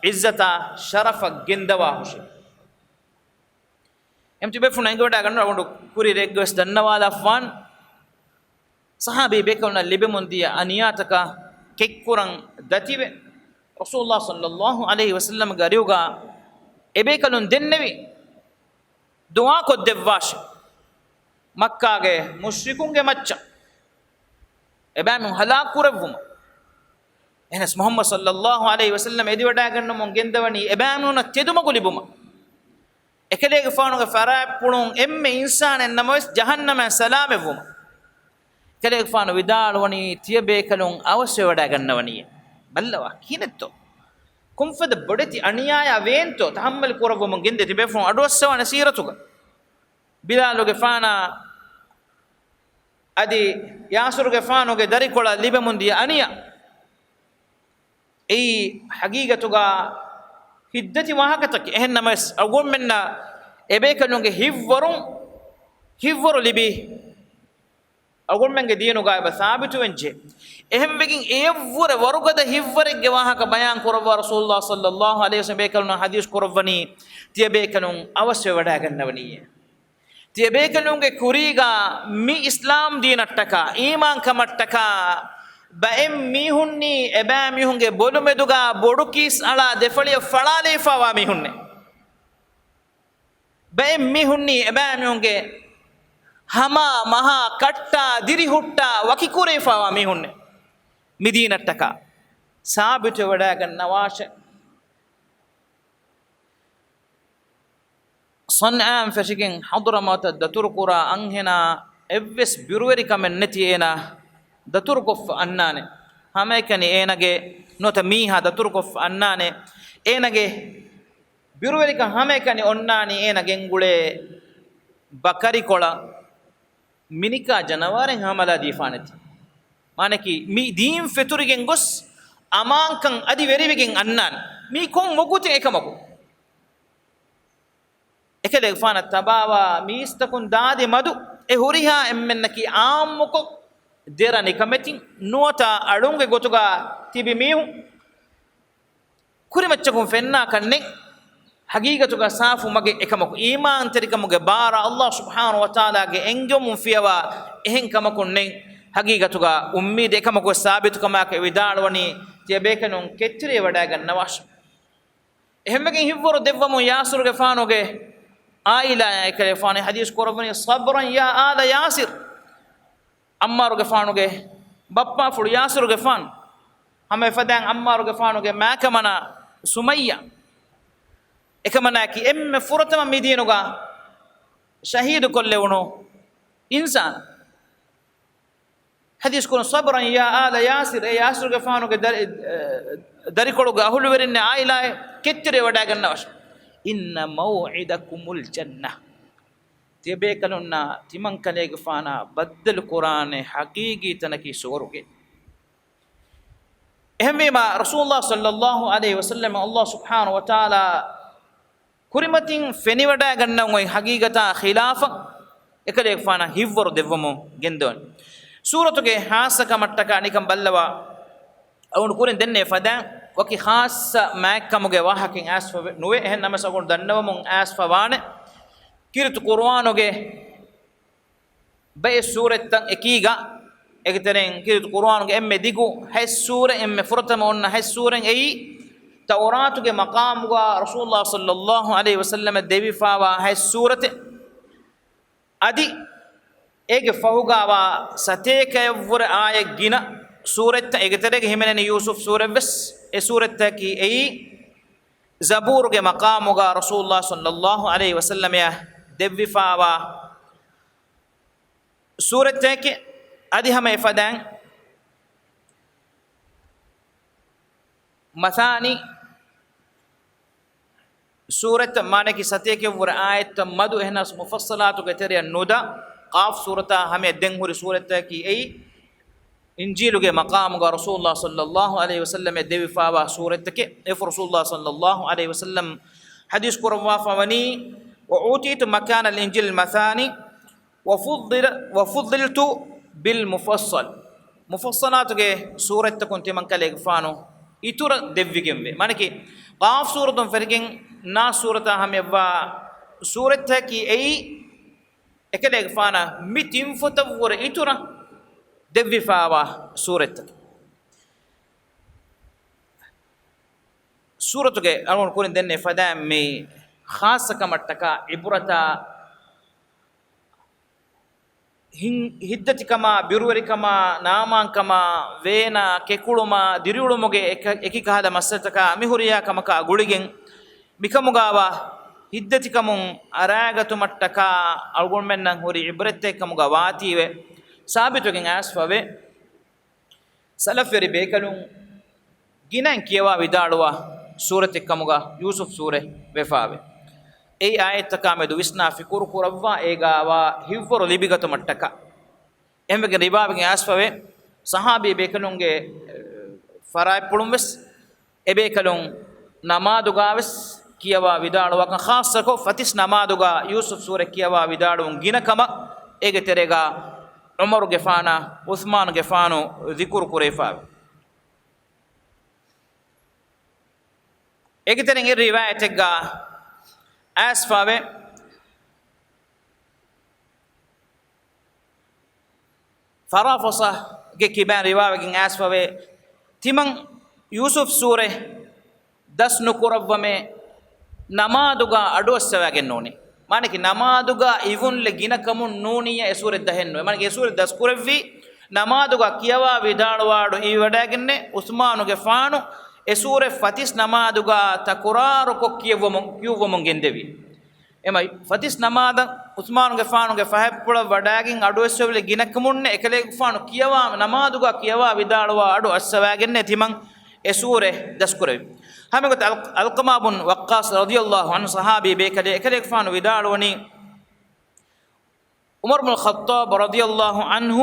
ޢިއްޒަތާ ޝަރަފަށް ގެންދަވާހުށި. އެމް ތިބޭފުޅުން އެނގިވަޑައިގަންނަވާ އަޅުގަނޑު ކުރި ރެއެއްގަވެސް ދަންނަވާލަފާން، ޞަޙާބީ ބޭކަލުންނަށް ލިބެމުންދިޔަ އަނިޔާތަކާ ކެތްކުރަން ދަތިވެ، ރަސޫލުﷲ ޞައްލަﷲ ޢަލައިހި ވަސައްލަމްގެ އަރިހުގަ އެބޭކަލުން ދެންނެވި ދުޢާކޮށްދެއްވާށެ، މައްކާގެ މުޝްރިކުންގެ މައްޗަށް އެބައިމީހުން ހަލާކުކުރެއްވުމަށް. އެހެނަސް މުޙައްމަދު ޞައްލަﷲ ޢަލައިހި ވަސައްލަމް އެދިވަޑައިގަންނަމުން ގެންދަވަނީ އެބައިމީހުންނަށް ތެދުމަގު ލިބުމަށް. އެކަލޭގެފާނުގެ ފަރާތްޕުޅުން އެންމެ އިންސާނެއް ނަމަވެސް ޖަހަންނަމަށް ސަލާމަތްވުމަށް. އެކަލޭގެފާނު ވިދާޅުވަނީ ތިޔަބޭކަލުން އަވަސްވެވަޑައިގަންނަވަނީ. ބައްލަވާ ކިހިނެއްތޯ؟ ކޮންފަދަ ބޮޑެތި އަނިޔާޔާ ވޭންތޯ ތަޙައްމަލު ކުރައްވަމުން ގެންދޭ؟ ތިބޭފުޅުން އަޑުއައްސަވާނެ ސީރަތުގަ. ބިލާލުގެފާނާ އަދި ޔާސިރުގެފާނުގެ ދަރިކޮޅަށް ލިބެމުންދިޔަ އަނިޔާ. އެއީ ހަގީގަތުގަ ހިތްދަތި ވާހަކަތަކެއް. އެހެންނަމަވެސް، އަޅުގަނޑުމެންނަށް އެބޭކަލުންގެ ހިތްވަރުން، ހިތްވަރު ލިބި، އަޅުގަނޑުމެންގެ ދީނުގަ އެބަ ސާބިތުވެންޖެ. އެހެންވެގެން އެއަށްވުރެ ވަރުގަދަ ހިތްވަރެއްގެ ވާހަކަ ބަޔާން ކުރައްވާ ރަސޫލުﷲ ޞައްލަﷲ ޢަލައިހި ވަސައްލަމަ ބޭކަލުންނަށް ޙަދީޘް ކުރައްވަނީ، ތިޔަބޭކަލުން އަވަސްވެވަޑައިގަންނަވަނީއޭ. ތިޔަބޭކަލުންގެ ކުރީގަ މި އިސްލާމް ދީނަށްޓަކާ، އީމާންކަމަށްޓަކާ، ބައެއް މީހުންނީ އެބައިމީހުންގެ ބޮލުމެދުގަ ބޮޑު ކީސް އަޅާ ދެފަޅިއަށް ފަޅާލައިފާވާ މީހުންނޭ. ބައެއް މީހުންނީ އެބައިމީހުންގެ ހަމާ މަހާ ކައްޓާ ދިރިހުއްޓާ ވަކިކުރެވިފާވާ މީހުންނޭ. މި ދީނަށްޓަކާ ސާބިތުވެވަޑައިގަންނަވާށޭ. ޞަންޢާން ފެށިގެން ޙަޟްރަމައުތަށް ދަތުރުކުރާ އަންހެނާ އެއްވެސް ބިރުވެރިކަމެއް ނެތި އޭނާ ދަތުރުކޮށްފަ އަންނާނެ. ހަމައެކަނި އޭނާގެ ނުވަތަ މީހާ ދަތުރުކޮށްފަ އަންނާނެ. އޭނާގެ ބިރުވެރިކަން ހަމައެކަނި އޮންނާނީ އޭނާ ގެންގުޅޭ ބަކަރިކޮޅަށް މިނިކާ ޖަނަވާރެއް ހަމަލާ ދީފާނެތީ. މާނައަކީ، މި ދީން ފެތުރިގެން ގޮސް އަމާންކަން އަދި ވެރިވެގެން އަންނާނެ. މީ ކޮން ވަގުތެއް އެކަމަކު؟ އެކަލޭގެފާނަށް ތަބާވާ މީސްތަކުން ދާދި މަދު އެ ހުރިހާ އެންމެންނަކީ އާއްމުކޮށް ދެރަ ނިކަމެތިން ނުވަތަ އަޅުންގެ ގޮތުގަ ތިބި މީހުން. ކުރިމައްޗަކުން ފެންނާކަށް ނެތް. ހަގީގަތުގަ ސާފު މަގެއް އެކަމަކު، އީމާންތެރިކަމުގެ ބާރަށް ﷲ ސުބްޙާނަހޫ ވަތަޢާލާގެ އެންގެވުމުން ފިޔަވާ އެހެން ކަމަކުން ނެތް. ހަގީގަތުގަ އުއްމީދު އެކަމަކުވެސް ސާބިތުކަމާކަށް ވިދާޅުވަނީ، ތިޔަބޭކަލުން ކެތްތެރިވެވަޑައިގަންނަވާށޭ. އެހެންވެގެން ހިތްވަރު ދެއްވަމުން ޔާސިރުގެފާނުގެ ޢާއިލާއާ އެކަލޭގެފާނު ޙަދީޘް ކުރައްވަނީ، صبرا يا آل ياسر. ޢައްމާރުގެފާނުގެ ބައްޕާފުޅު ޔާސިރުގެފާނު، ހަމަ އެފަދައިން ޢައްމާރުގެފާނުގެ މާކަމަނާ ސުމައްޔާ، އެކަމަނާއަކީ އެންމެ ފުރަތަމަ މި ދީނުގަ ޝަހީދުކޮށްލެވުނު އިންސާނާ. ޙަދީޘް ކުރަން، صبرا يا آل ياسر، އޭ ޔާސިރުގެފާނުގެ ދަރި-، ދަރިކޮޅުގެ އަހުލުވެރިންނޭ ޢާއިލާއޭ، ކެތްތެރިވެވަޑައިގަންނަވާށޭ. إن موعدكم الجنة. ތިޔަބޭކަލުންނާ ތިމަންކަލޭގެފާނާ ބައްދަލުކުރާނެ ޙަޤީޤީ ތަނަކީ ސުވަރުގެ. އެހެންވީމާ، ރަސޫލުﷲ ޞައްލަﷲ ޢަލައިހި ވަސައްލަމަށް ﷲ ސުބްޙާނަހޫ ވަތަޢާލާ ކުރިމަތިން ފެނިވަޑައިގަންނަވަން އޮތް ޙަޤީޤަތާ ޚިލާފަށް އެކަލޭގެފާނަށް ހިތްވަރު ދެއްވަމުން ގެންދަވަނީ. ސޫރަތުގެ ޚާއްޞަކަމަށްޓަކާ ނިކަން ބައްލަވާ، އަޅުގަނޑު ކުރިން ދެންނެވި ފަދައިން ވަކި ޚާއްޞަ މާތްކަމުގެ ވާހަކައެއް އައިސްފަ ނުވޭ. އެހެން ނަމަވެސް އަޅުގަނޑު ދަންނަވަމުން އައިސްފަ ވާނެ، ކީރިތި ޤުރުއާނުގެ ބައެއް ސޫރަތްތައް އެކީގަ، އޭގެ ތެރެއިން ކީރިތި ޤުރުއާނުގެ އެންމެ ދިގު ހަތް ސޫރަ، އެންމެ ފުރަތަމަ އޮންނަ ހަތް ސޫރަ އެއީ، ތައުރާތުގެ މަޤާމުގަ ރަސޫލުﷲ ޞައްލަﷲ ޢަލައިހި ވަސައްލަމަށް ދެވިފާވާ ހަތް ސޫރަތެއް. އަދި އޭގެ ފަހުގަވާ ސަތޭކައަށްވުރެ އާޔަތް ގިނަ ސޫރަތްތައް، އޭގެ ތެރޭގަ ހިމެނެނީ ޔޫސުފް ސޫރަތްވެސް. އެ ސޫރަތްތަކީ އެއީ، ޒަބޫރުގެ މަޤާމުގަ ރަސޫލުﷲ ޞައްލަﷲ ޢަލައިހި ވަސައްލަމަށް ދެއްވިފާވާ ސޫރަތެކޭ. އަދި ހަމަ އެފަދައިން މަޘާނީ ސޫރަތް، މާނައަކީ ސަތޭކައަށްވުރެ އާޔަތްތައް މަދު، އެހެނަސް މުފައްޞަލާތުގެ ތެރެއަށް ނުދާ. ޤާފް ސޫރަތާ ހަމަޔަށް ދެން ހުރި ސޫރަތަކީ އެއީ، އިންޖީލުގެ މަޤާމުގަ ރަސޫލުﷲ ޞައްލަﷲ ޢަލައިހި ވަސައްލަމަށް ދެވިފާވާ ސޫރަތެކޭ. އެފަހު ރަސޫލުﷲ ޞައްލަﷲ ޢަލައިހި ވަސައްލަމަ ޙަދީޘް ކުރައްވާފަ ވަނީ، وأوتيت مكان الإنجيل مثاني وفضل، وفضلت بالمفصل. މުފައްޞަލާތުގެ ސޫރަތްތަކުން ތިމަންކަލޭގެފާނު އިތުރަށް ދެއްވިގެންވޭ. މާނައަކީ، ޤާފް ސޫރަތުން ފެށިގެން ނާސް ސޫރަތާ ހަމަޔަށްވާ ސޫރަތްތަކީ އެއީ، އެކަލޭގެފާނަށް މި ތިން ފޮތަށްވުރެ އިތުރަށް ދެއްވިފާވާ ސޫރަތްތަކެއް. ސޫރަތުގެ އަޅުގަނޑު ކުރިން ދެންނެވި ފަދައިން މި ޚާއްޞަކަމަށްޓަކާ ޢިބްރަތާ، ހިން-، ހިތްދަތިކަމާ، ބިރުވެރިކަމާ، ނާމާންކަމާ، ވޭނާ، ކެކުޅުމާ، ދިރިއުޅުމުގެ އެކަ-، އެކި ކަހަލަ މައްސަލަތަކާ މި ހުރިހާ ކަމަކާ ގުޅިގެން، މިކަމުގައިވާ ހިތްދަތިކަމުން އަރާގަތުމަށްޓަކާ އަޅުގަނޑުމެންނަށް ހުރި ޢިބްރަތެއް ކަމުގަ ވާތީވެ ސާބިތުވެގެން އައިސްފަވޭ. ސަލަފްވެރި ބޭކަލުން ގިނައިން ކިޔަވާ ވިދާޅުވާ ސޫރަތެއް ކަމުގަ ޔޫސުފް ސޫރަ ވެފާވޭ. އެއީ އާޔަތްތަކާ މެދު ވިސްނާ ފިކުރު ކުރައްވާ އޭގައިވާ ހިތްވަރު ލިބިގަތުމަށްޓަކާ. އެހެންވެގެން ރިވާވެގެން އައިސްފަވޭ، ސަހާބީ ބޭކަލުންގެ، އެ، ފަރާތްޕުޅުން ވެސް އެބޭކަލުން ނަމާދުގާވެސް ކިޔަވާ ވިދާޅުވާކަން، ޚާއްޞަކޮށް ފަތިސް ނަމާދުގާ ޔޫސުފް ސޫރަ ކިޔަވާ ވިދާޅުވުން ގިނަ ކަމަށް އޭގެ ތެރޭގާ ޢުމަރުގެފާނާ ޢުޘްމާނުގެފާނު ޛިކުރު ކުރެވިފާވެ. އޭގެ ތެރެއިން އެއް ރިވާޔަތެއްގާ އައިސްފާވޭ، ފަރާފަސަގެ ކިބައިން ރިވާވެގެން އައިސްފަވޭ، ތިމަން ޔޫސުފް ސޫރަ ދަސް ނުކުރައްވަމޭ، ނަމާދުގާ އަޑު އައްސަވާގެން ނޫނީ. މާނައަކީ ނަމާދުގާ އިވުންލެ ގިނަ ކަމުން ނޫނިއްޔާ އެ ސޫރަ ދަހެއް ނުވޭ. މާނައަކީ އެ ސޫރަ ދަސް ކުރެއްވީ، ނަމާދުގާ ކިޔަވާ ވިދާޅުވާ އަޑު އިވިވަޑައިގެންނޭ، ޢުޘްމާނުގެފާނު އެ ސޫރަ ފަތިސް ނަމާދުގާ ތަކުރާރުކޮށް ކިޔެއްވަމުން، ކިޔުއްވަމުން ގެންދެވީ. އެމަ ފަތިސް ނަމާދަށް ޢުޘްމާނުގެފާނުގެ ފަހަތްޕުޅަށް ވަޑައިގެން އަޑުއެއްސެވިލެ ގިނަކަމުންނެ އެކަލޭގެފާނު ކިޔަވާ، ނަމާދުގާ ކިޔަވާ ވިދާޅުވާ އަޑު އައްސަވާގެންނެ ތިމަން އެ ސޫރަ ދަސްކުރެވި. ހަމަގޮތަށް އަލް-، އަލްޤަމާ ބުން ވައްޤާޞް ރަޟިޔަﷲ ޢަންހު ޞަޙާބީ ބޭކަލެއް، އެކަލޭގެފާނު ވިދާޅުވަނީ، عمر بن الخطاب رضي الله عنه،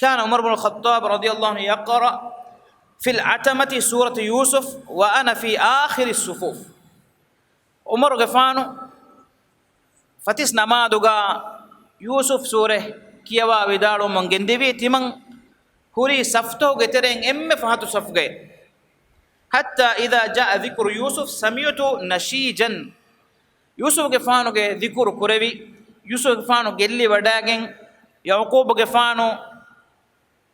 كان عمر بن الخطاب رضي الله عنه يقرأ في العتمة سورة يوسف وأنا في آخر الصفوف. ޢުމަރުގެފާނު ފަތިސް ނަމާދުގާ ޔޫސުފް ސޫރަ ކިޔަވާ ވިދާޅުވަމުން ގެންދެވީ، ތިމަން ހުރީ ސަފްތަކުގެ ތެރެއިން އެންމެ ފަހަތު ސަފުގައި. حتى إذا جاء ذكر يوسف سمعت نشيجا. ޔޫސުފްގެފާނުގެ ޛިކުރު ކުރެވި، ޔޫސުފްގެފާނު ގެއްލިވަޑައިގެން، ޔަޢުޤޫބުގެފާނު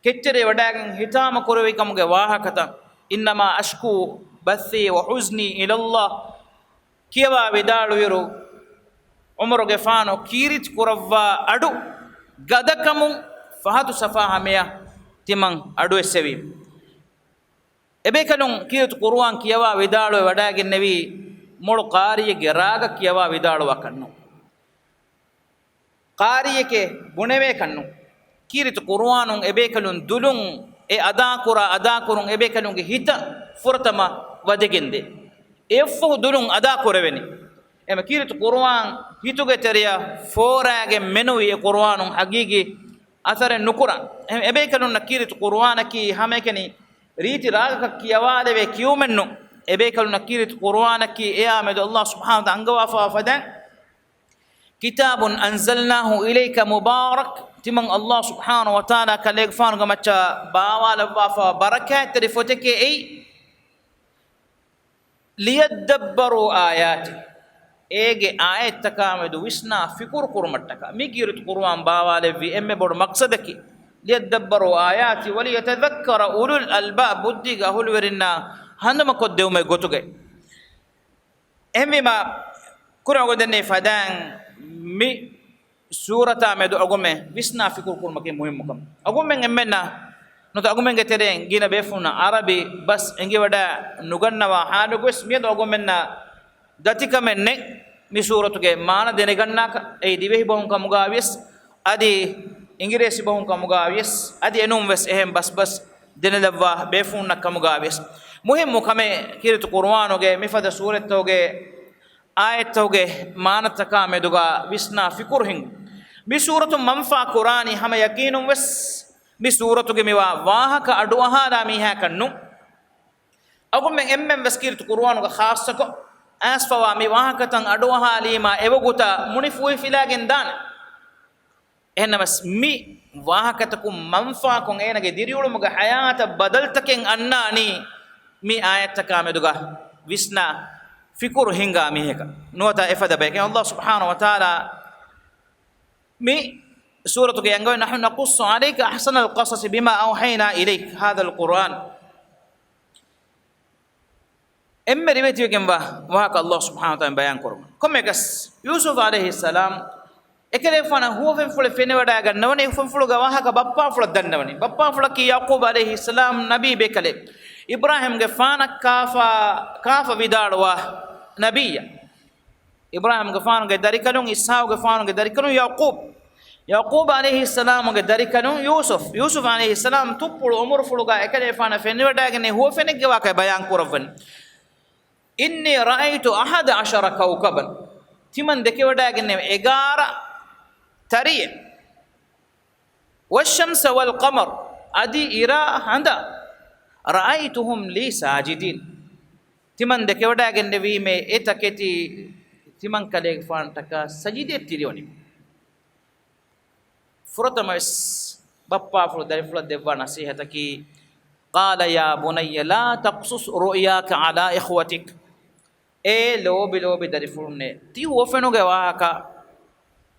ކެތްތެރިވަޑައިގެން ހިތާމަ ކުރެވި ކަމުގެ ވާހަކަތައް، إنما أشكو بثي وحزني إلى الله ކިޔަވާ ވިދާޅުވިއިރު، ޢުމަރުގެފާނު ކީރިތި ކުރައްވާ އަޑު ގަދަކަމުން ފަހަތު ސަފާ ހަމަޔަށް ތިމަން އަޑުއެއްސެވި. އެބޭކަލުން ކީރިތި ޤުރުއާން ކިޔަވާ ވިދާޅުވެ ވަޑައިގެންނެވީ، މޮޅު ޤާރީއެއްގެ ރާގަށް ކިޔަވާ ވިދާޅުވާކަށްނު. ޤާރީއެކޭ ބުނެވޭކަށްނު. ކީރިތި ޤުރުއާނުން އެބޭކަލުން ދުލުން، އެ އަދާކުރާ އަދާކުރުން އެބޭކަލުންގެ ހިތަށް ފުރަތަމަ ވަދެގެންދޭ. އެއަށްފަހު ދުލުން އަދާކުރެވެނީ. އެމަ ކީރިތި ޤުރުއާން ހިތުގެ ތެރެއަށް ފޯރާގެން މެނުވީ އެ ޤުރުއާނުން ހަގީގީ އަސަރެއް ނުކުރާން. އެ-، އެބޭކަލުންނަށް ކީރިތި ޤުރުއާނަކީ ހަމައެކަނި ރީތި ރާގަކަށް ކިޔަވާލެވޭ ކިޔުމެއްނު. އެބޭކަލުންނަށް ކީރިތި ޤުރުއާނަކީ އެއާ މެދު ﷲ ސުބްޙާނަހޫ ވަތަޢާލާ އަންގަވާފަވާ ފަދައިން، كتاب أنزلناه إليك مبارك، ތިމަން ﷲ ސުބްޙާނަހޫ ވަތަޢާލާ ކަލޭގެފާނުގެ މައްޗަށް ބާވާލައްވާފަވާ ބަރަކާތްތެރި ފޮތެކޭ އެއީ. ليدبروا آياته، އޭގެ އާޔަތްތަކާމެދު ވިސްނާ ފިކުރު ކުރުމަށްޓަކާ. މި ކީރިތި ޤުރުއާން ބާވާލެއްވީ އެންމެ ބޮޑު މަޤްޞަދަކީ، ليدبروا آياته وليتذكر أولو الألباب، ބުއްދީގެ އަހުލުވެރިންނާ ހަނދުމަކޮށްދެވުމެއް ގޮތުގައި. އެހެންވީމާ، ކުރިން އަޅުގަނޑު ދެންނެވި ފަދައިން މި ސޫރަތާ މެދު އަޅުގަނޑުމެން ވިސްނާ ފިކުރު ކުރުމަކީ މުހިންމު ކަމެއް. އަޅުގަނޑުމެން އެންމެންނަށް ނުވަތަ އަޅުގަނޑުމެންގެ ތެރެއިން ގިނަ ބޭފުޅުންނަށް ޢަރަބި ބަސް އެނގިވަޑައި ނުގަންނަވާ ޙާލުގަވެސް މިއަދު އަޅުގަނޑުމެންނަށް ދަތިކަމެއް ނެތް މި ސޫރަތުގެ މާނަ ދެނެގަންނާކަށް. އެއީ ދިވެހި ބަހުން ކަމުގައިވިޔަސް، އަދި އިނގިރޭސި ބަހުން ކަމުގައިވިޔަސް، އަދި އެނޫންވެސް އެހެން ބަސްބަސް ދެނެލައްވާ ބޭފުޅުންނަށް ކަމުގައިވިޔަސް. މުހިންމު ކަމެއް ކީރިތި ޤުރުއާނުގެ މިފަދަ ސޫރަތްތަކުގެ އާޔަތްތަކުގެ މާނަތަކާ މެދުގަ ވިސްނާ ފިކުރު ހިންގުން. މި ސޫރަތުން މަންފާ ކުރާނީ ހަމަ ޔަޤީނުންވެސް މި ސޫރަތުގެ މިވާ ވާހަކަ އަޑުއަހާލާ މީހާކަށް ނޫން. އަޅުގަނޑުމެން އެންމެންވެސް ކީރިތި ޤުރުއާނުގަ ޚާއްޞަކޮށް އައިސްފަވާ މި ވާހަކަތައް އަޑުއަހާލީމާ އެވަގުތަށް މުނިފޫހިފިލާގެން ދާނެ. އެހެންނަމަވެސް މި ވާހަކަތަކުން މަންފާކޮށް އޭނަގެ ދިރިއުޅުމުގެ ޙަޔާތަށް ބަދަލުތަކެއް އަންނާނީ މި އާޔަތްތަކާ މެދުގަ ވިސްނާ ފިކުރު ހިންގާ މީހަކަށް ނުވަތަ އެފަދަ ބަޔަކަށް. ﷲ ސުބްޙާނަހޫ ވަތަޢާލާ މި ސޫރަތުގެ އަންގަވަނީ، نحن نقص عليك أحسن القصص بما أوحينا إليك هذا القرآن. އެންމެ ރިވެތިވެގެންވާ ވާހަކަ ﷲ ސުބްޙާނަހޫ ވަތަޢާލާ ބަޔާން ކުރުމަށް. ކޮންމެއަކަސް، ޔޫސުފް ޢަލައިހިއްސަލާމް އެކަލޭގެފާނަށް ހުވަފެންފުޅެއް ފެނިވަޑައިގަންނަވަނީ، ހުވަފެންފުޅުގެ ވާހަކަ ބައްޕާފުޅަށް ދަންނަވަނީ. ބައްޕާފުޅަކީ ޔަޢުޤޫބް ޢަލައިހިއްސަލާމް ނަބީ ބޭކަލެއް. އިބްރާހީމްގެފާނަށް ކާފާ، ކާފަ ވިދާޅުވާ ނަބިއްޔާ. އިބްރާހީމްގެފާނުގެ ދަރިކަލުން، އިސްޙާޤުގެފާނުގެ ދަރިކަލުން ޔަޢުޤޫބް، ޔަޢުޤޫބް ޢަލައިހިއްސަލާމުގެ ދަރިކަލުން ޔޫސުފް، ޔޫސުފް ޢަލައިހިއްސަލާމް ތުއްޕުޅު އުމުރުފުޅުގަ އެކަލޭފާނަށް ފެނިވަޑައިގެންނެވި ހުވަފެނެއްގެ ވާހަކަ ބަޔާން ކުރައްވަނީ. إني رأيت أحد عشر كوكبا، ތިމަން ދެކެވަޑައިގެންނެވި އެގާރަ ތަރިއެއް. والشمس والقمر، އަދި އިރާ ހަނދާ، رأيتهم لي ساجدين، ތިމަން ދެކެވަޑައިގެންނެވީމޭ އެ ތަކެތި ތިމަން ކަލޭގެފާނަށްޓަކާ ސަޖިދައަށް ތިރިވަނީ. ފުރަތަމަވެސް ބައްޕާފުޅު ދަރިފުޅަށް ދެއްވާ ނަސޭހަތަކީ، قال يا بني لا تقصص رؤياك على إخوتك. އޭ ލޯބި ލޯބި ދަރިފުޅުންނޭ، ތި ހުވަފެނުގެ ވާހަކަ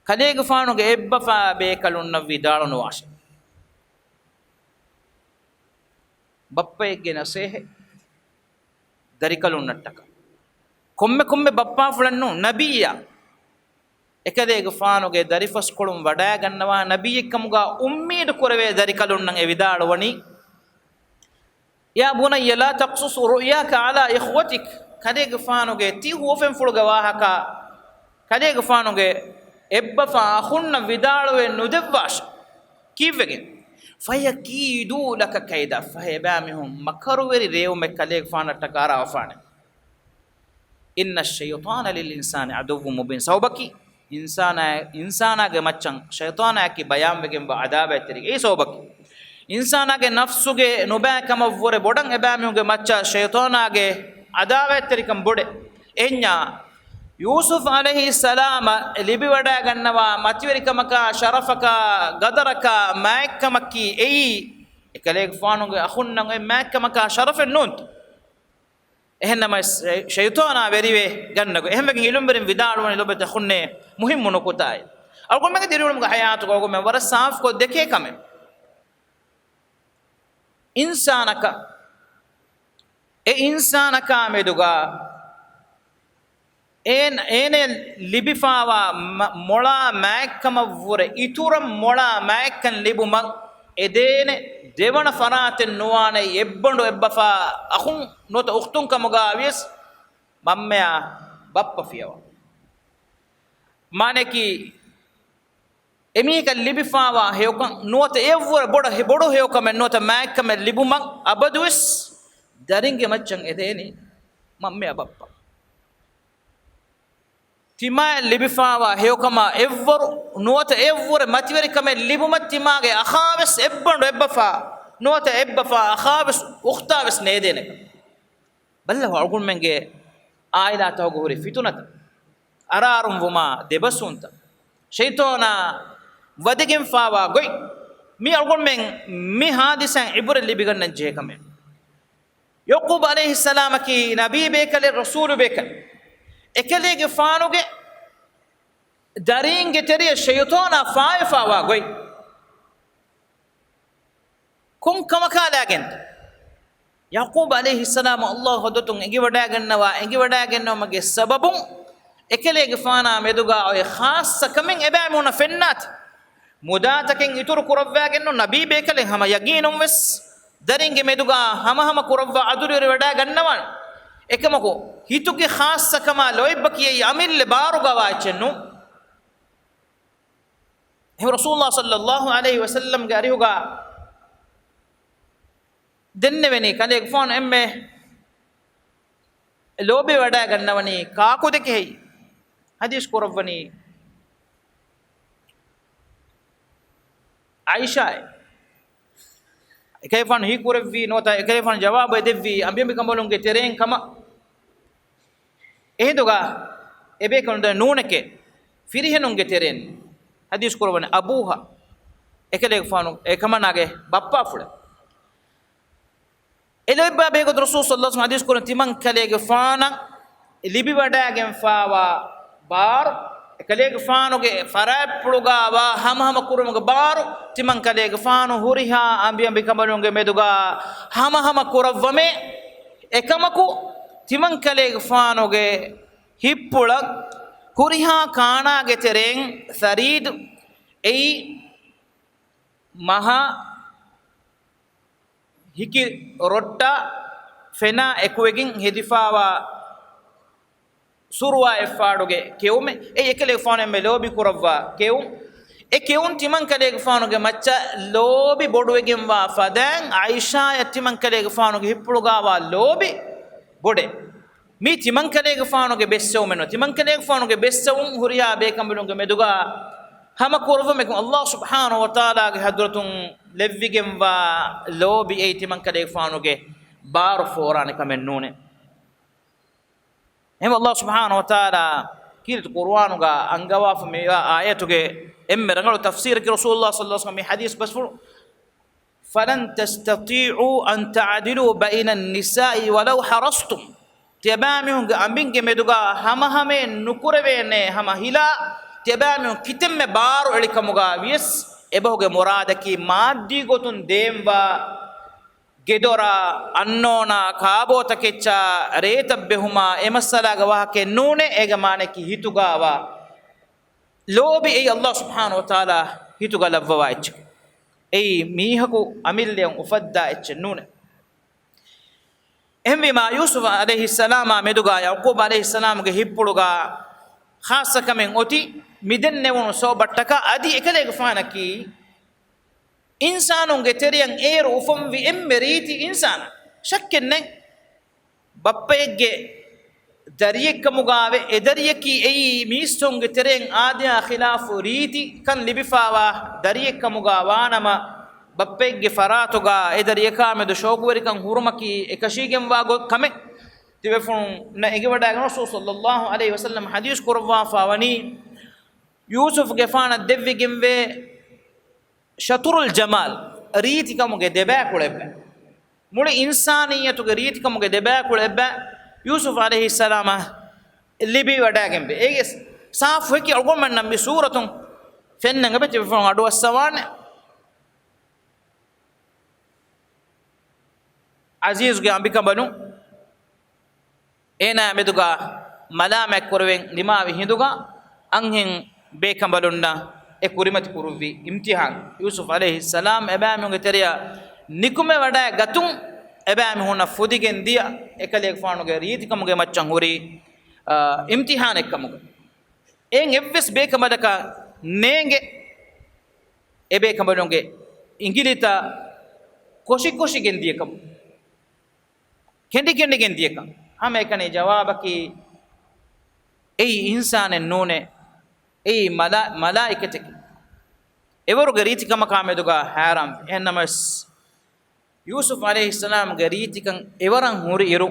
ކަލޭގެފާނުގެ އެއްބަފާ ބޭކަލުންނަށް ވިދާޅުނުވާށޭ. ބައްޕައެއްގެ ނަސޭހަތް ދަރިކަލުންނަށްޓަކާ. ކޮންމެ ކޮންމެ ބައްޕާފުޅެއްނު، ނަބިއްޔާ އެކަލޭގެފާނުގެ ދަރިފަސްކޮޅުން ވަޑައިގަންނަވާ، ނަބިއްޔެއްކަމުގާ އުއްމީދު ކުރެވޭ ދަރިކަލުންނަށް އެ ވިދާޅުވަނީ، يا بني لا تقصص رؤياك على إخوتك. ކަލޭގެފާނުގެ ތި ހުވަފެންފުޅުގެ ވާހަކަ ކަލޭގެފާނުގެ އެއްބަފާ އަޚުންނަށް ވިދާޅުވެ ނުދެއްވާށޭ. ކީއްވެގެން؟ فيكيدوا لك كيدا. ފަހެ އެބައިމީހުން މަކަރުވެރި ރޭވުމެއް ކަލޭގެފާނަށްޓަކާ އަރާފާނެ. إن الشيطان للإنسان عدو مبين. ސަބަބަކީ، އިންސާނާ، އިންސާނާގެ މައްޗަށް ޝައިޠާނާއަކީ ބަޔާންވެގެންވާ ޢަދާވާތްތެރި. އެއީ ސަބަބަކީ، އިންސާނާގެ ނަފްސުގެ ނުބައިކަމަށްވުރެ ބޮޑަށް އެބައިމީހުންގެ މައްޗަށް ޝައިޠާނާގެ ޢަދާވާތްތެރިކަން ބޮޑޭ. އެހެންޏާ، ޔޫސުފް ޢަލައިހިއްސަލާމަށް ލިބިވަޑައިގަންނަވާ މަތިވެރިކަމަކާ، ޝަރަފަކާ، ގަދަރަކާ، މާތްކަމަކީ އެއީ، އެކަލޭގެފާނުގެ އަޚުންނަށް އޮތް މާތްކަމަކާ ޝަރަފެއް ނޫންތަ؟ އެހެންނަމަވެސް، ޝައި-، ޝައިޠާނާ ވެރިވެ ގަންނަގޮތް. އެހެންވެގެން ޢިލްމުވެރިން ވިދާޅުވަނީ ލޮބުވެތި އަޚުންނޭ މުހިއްމު ނުކުތާއެއް. އަޅުގަނޑުމެންގެ ދިރިއުޅުމުގެ ޙަޔާތުގަ އަޅުގަނޑުމެން ވަރަށް ސާފުކޮށް ދެކޭ ކަމެއް. އިންސާނަކަށް، އެ އިންސާނަކާ މެދުގަ އޭނ-، އޭނައަށް ލިބިފާވާ މަ-، މޮޅާ މާތްކަމަށްވުރެ އިތުރަށް މޮޅާ މާތްކަން ލިބުމަށް އެދޭނެ ދެވަނަ ފަރާތެއް ނުވާނެ އެއްބަނޑު އެއްބަފާ އަޚުން ނުވަތަ އުޚްތުން ކަމުގަ ވިޔަސް މަންމަޔާ ބައްޕަ ފިޔަވާ. މާނައަކީ، އެމީހަކަށް ލިބިފާވާ ހެޔޮކަން ނުވަތަ އެއަށްވުރެ ބޮޑަށް ހެ-، ބޮޑު ހެޔޮކަމެއް ނުވަތަ މާތްކަމެއް ލިބުމަށް އަބަދުވެސް ދަރިންގެ މައްޗަށް އެދޭނީ މަންމަޔާ ބައްޕަ. ތިމާއަށް ލިބިފާވާ ހެޔޮކަމާ އެއްވަރު ނުވަތަ އެއަށްވުރެ މަތިވެރިކަމެއް ލިބުމަށް ތިމާގެ އަޚާވެސް އެއްބަނޑު އެއްބަފާ ނުވަތަ އެއްބަފާ އަޚާވެސް އުޚްތާވެސް ނޭދޭނެކަން. ބައްލަވާ އަޅުގަނޑުމެންގެ އާއިލާތަކުގަ ހުރި ފިތުނަތައް، އަރާރުންވުމާ ދެބަސޫންތައް، ޝައިޠާނާ ވަދެގެންފާވާ ގޮތް، މި އަޅުގަނޑުމެން މި ހާދިސާއިން ޢިބުރަތް ލިބިގަންނަން ޖެހޭ ކަމެއް. ޔަޢުޤޫބް ޢަލައިހިއްސަލާމަކީ ނަބީ ބޭކަލެއް، ރަސޫލު ބޭކަލެއް. އެކަލޭގެފާނުގެ ދަރީންގެ ތެރެއަށް ޝައިޠާނާ ފާވެފާވާ ގޮތް. ކޮން ކަމަކާލާގެން؟ ޔަޢުޤޫބް ޢަލައިހިއްސަލާމް ﷲ ޙަޟްރަތުން އެނގިވަޑައިގަންނަވާ، އެނގިވަޑައިގެންނެވުމުގެ ސަބަބުން އެކަލޭގެފާނާ މެދުގާ އޮތް ޚާއްޞަ ކަމެއް އެބައިމީހުނަށް ފެންނާތި. މުދާތަކެއް އިތުރު ކުރައްވައިގެންނު، ނަބީ ބޭކަލެއް ހަމަ ޔަގީނުން ވެސް ދަރިންގެ މެދުގާ ހަމަހަމަ ކުރައްވާ ޢަދުލުވެރިވެވަޑައިގަންނަވާނެ. އެކަމަކު، ހިތުގެ ޚާއްޞަ ކަމާ ލޯތްބަކީ އެއީ އަމިއްލަ ބާރުގަވާ އެއްޗެއް ނޫން. އެހެން ރަސޫލުﷲ ޞައްލައްލާހު ޢަލައިހި ވަސައްލަމްގެ އަރިހުގާ ދެންނެވެނީ ކަލޭގެފާނު އެންމެ ލޯބިވެވަޑައިގަންނަވަނީ ކާކު ދެކެހެއް؟ ޙަދީޘް ކުރައްވަނީ ޢާއިޝާއޭ. އެކަލޭގެފާނު ހީކުރެއްވީ ނުވަތަ އެކަލޭގެފާނު ޖަވާބު އެދެއްވީ އަނބިއަނބިކަނބަލުންގެ ތެރެއިން ކަމަށް. އެހިނދުގަ އެބޭކަލުން ދަނީ ނޫނެކޭ، ފިރިހެނުންގެ ތެރެއިން. ޙަދީޘް ކުރައްވަނީ އަބޫހާ، އެކަލޭގެފާނު އެކަމަނާގެ ބައްޕާފުޅެއް. އެލޯތްބާ ބެހޭގޮތުން ރަސޫލު ޞައްލައްލާހު ޢަލައިހި ވަސައްލަމް ޙަދީޘް ކުރަން ތިމަން ކަލޭގެފާނަށް ލިބިވަޑައިގެންފާވާ ބާރު، އެކަލޭގެފާނުގެ ފަރާތްޕުޅުގާވާ ހަމަހަމަ ކުރުމުގެ ބާރު، ތިމަން ކަލޭގެފާނު ހުރިހާ އަނބިއަނބިކަނބަލުންގެ މެދުގާ ހަމަހަމަ ކުރައްވަމޭ. އެކަމަކު، ތިމަން ކަލޭގެފާނުގެ ހިތްޕުޅަށް ހުރިހާ ކާނާގެ ތެރެއިން ސަރީދު، އެއީ މަހާ ހިކި ރޮއްޓާ ފެނާ އެކުވެގެން ހެދިފާވާ ސުރުވާ އެއްފާޑުގެ ކެއުމެއް. އެއީ އެކަލޭގެފާނު އެންމެ ލޯބި ކުރައްވާ ކެއުން. އެ ކެއުން ތިމަން ކަލޭގެފާނުގެ މައްޗަށް ލޯބި ބޮޑުވެގެންވާ ފަދައިން ޢާއިޝާއަށް ތިމަން ކަލޭގެފާނުގެ ހިތްޕުޅުގާވާ ލޯބި ބޮޑޭ. މީ ތިމަން ކަލޭގެފާނުގެ ބެއްސެވުމެއް ނޫން. ތިމަން ކަލޭގެފާނުގެ ބެއްސެވުން ހުރިހާ ބޭކަނބަލުންގެ މެދުގާ ހަމަ ކުރުވުމެކު އައްލާހު ސުބްޙާނަހު ވަތަޢާލާގެ ޙަޟްރަތުން ލެއްވިގެންވާ ލޯބި އެއީ ތިމަންކަލޭގެފާނުގެ ބާރު ފޯރާނެ ކަމެއް ނޫނޭ. އެހެންވެ އައްލާހު ސުބްޙާނަހު ވަތަޢާލާ ކީރިތި ޤުރުއާނުގަ އަންގަވާފަ މިވާ އާޔަތުގެ އެންމެ ރަނގަޅު ތަފްސީރަކީ ރަސޫލުﷲ ޞައްލަﷲު ޢަލައިހި ވަސައްލަމަ މި ޙަދީޘް ބަސްފުޅު، فلن تستطيعوا أن تعدلوا بين النساء ولو حرصتم. ތިޔަބައިމީހުންގެ އަނބިންގެ މެދުގަ ހަމަހަމައެއް ނުކުރެވޭނެ ހަމަ ހިލާ، ތިޔަބައިމީހުން ކިތަންމެ ބާރު އެޅިކަމުގަ ވިޔަސް، އެބަހުގެ މުރާދަކީ މާއްދީ ގޮތުން ދޭންވާ ގެދޮރާ، އަންނޯނާ، ކާބޯތަކެއްޗާ، ރޭތައް ބެހުމާ، އެ މައްސަލާގެ ވާހަކައެއް ނޫނޭ. އޭގެ މާނައަކީ ހިތުގަވާ ލޯބި އެއީ އައްލާހު ސުބްޙާނަހު ވަތަޢާލާ ހިތުގަ ލައްވަވާ އެއްޗެކޭ. އެއީ މީހަކު އަމިއްލައަށް އުފައްދާ އެއްޗެއް ނޫނޭ. އެހެންވީމާ، ޔޫސުފް ޢަލައިހިއްސަލާމާ މެދުގަ ޔަޢުޤޫބް ޢަލައިހިއްސަލާމުގެ ހިތްޕުޅުގަ ޚާއްޞަކަމެއް އޮތީ މިދެންނެވުނު ސަބަބަށްޓަކާ. އަދި އެކަލޭގެފާނަކީ އިންސާނުންގެ ތެރެއަށް އޭރު އުފަންވި އެންމެ ރީތި އިންސާނާ. ޝައްކެއްނެތް، ބައްޕައެއްގެ ދަރިއެއްކަމުގައި އެ ދަރިޔަކީ އެއީ މީސްތަކުންގެ ތެރެއިން އާދަޔާ ޚިލާފު ރީތިކަން ލިބިފައިވާ ދަރިއެއްކަމުގަ ވާނަމަ، ބައްޕައެއްގެ ފަރާތުގަ އެ ދަރިޔަކާމެދު ޝައުޤުވެރިކަން ހުރުމަކީ އެކަށީގެންވާ ގޮތް ކަމެއް. ތިބޭފުޅުންނަށް އެނގިވަޑައިގަންނަވާ ރަސޫލު ޞައްލައްލާހު ޢަލައިހި ވަސައްލަމަ ޙަދީޘް ކުރައްވާފަ ވަނީ، ޔޫސުފްގެފާނަށް ދެއްވިގެންވޭ ޝަޠުރުލް ޖަމާލް، ރީތިކަމުގެ ދެބައިކުޅަ އެއްބައި. މުޅި އިންސާނިއްޔަތުގެ ރީތިކަމުގެ ދެބައިކުޅަ އެއްބައި ޔޫސުފް ޢަލައިހިއްސަލާމަށް ލިބިވަޑައިގެންވޭ. އޭގެ ސާފު ހެކި އަޅުގަނޑުމެންނަށް މި ސޫރަތުން ފެންނަން އެބަ ތިބޭފުޅުން އަޑުއައްސަވާނެ. ޢަޒީޒުގެ އަނބިކަނބަލުން އޭނާ މެދުގަ މަލާމާތް ކުރެވެން ދިމާވި ހިނދުގަ، އަންހެން ބޭކަނބަލުންނަށް އެ ކުރިމަތި ކުރުއްވި އިމްތިޙާން. ޔޫސުފް ޢަލައިހިއްސަލާމް އެބައިމީހުންގެ ތެރެއަށް ނިކުމެވަޑައިގަތުން، އެބައިމީހުންނަށް ފުދިގެން ދިޔަ އެކަލޭގެފާނުގެ ރީތިކަމުގެ މައްޗަށް ހުރި، އާ، އިމްތިޙާނެއްކަމުގަ. އެއިން އެއްވެސް ބޭކަނބަލަކަށް ނޭނގެ އެ ބޭކަނބަލުންގެ އިނގިލިތައް ކޮށިކޮށިގެން ދިޔަކަމު. ކެނޑިކެނޑިގެން ދިޔަކަން. ހަމައެކަނި ޖަވާބަކީ، އެއީ އިންސާނެއް ނޫނޭ، އެއީ މަލާ-، މަލާއިކަތެކޭ. އެވަރުގެ ރީތިކަމަކާ މެދުގަ ހައިރާން. އެހެންނަމަވެސް، ޔޫސުފް ޢަލައިހިއްސަލާމްގެ ރީތިކަން އެވަރަށް ހުރި އިރު،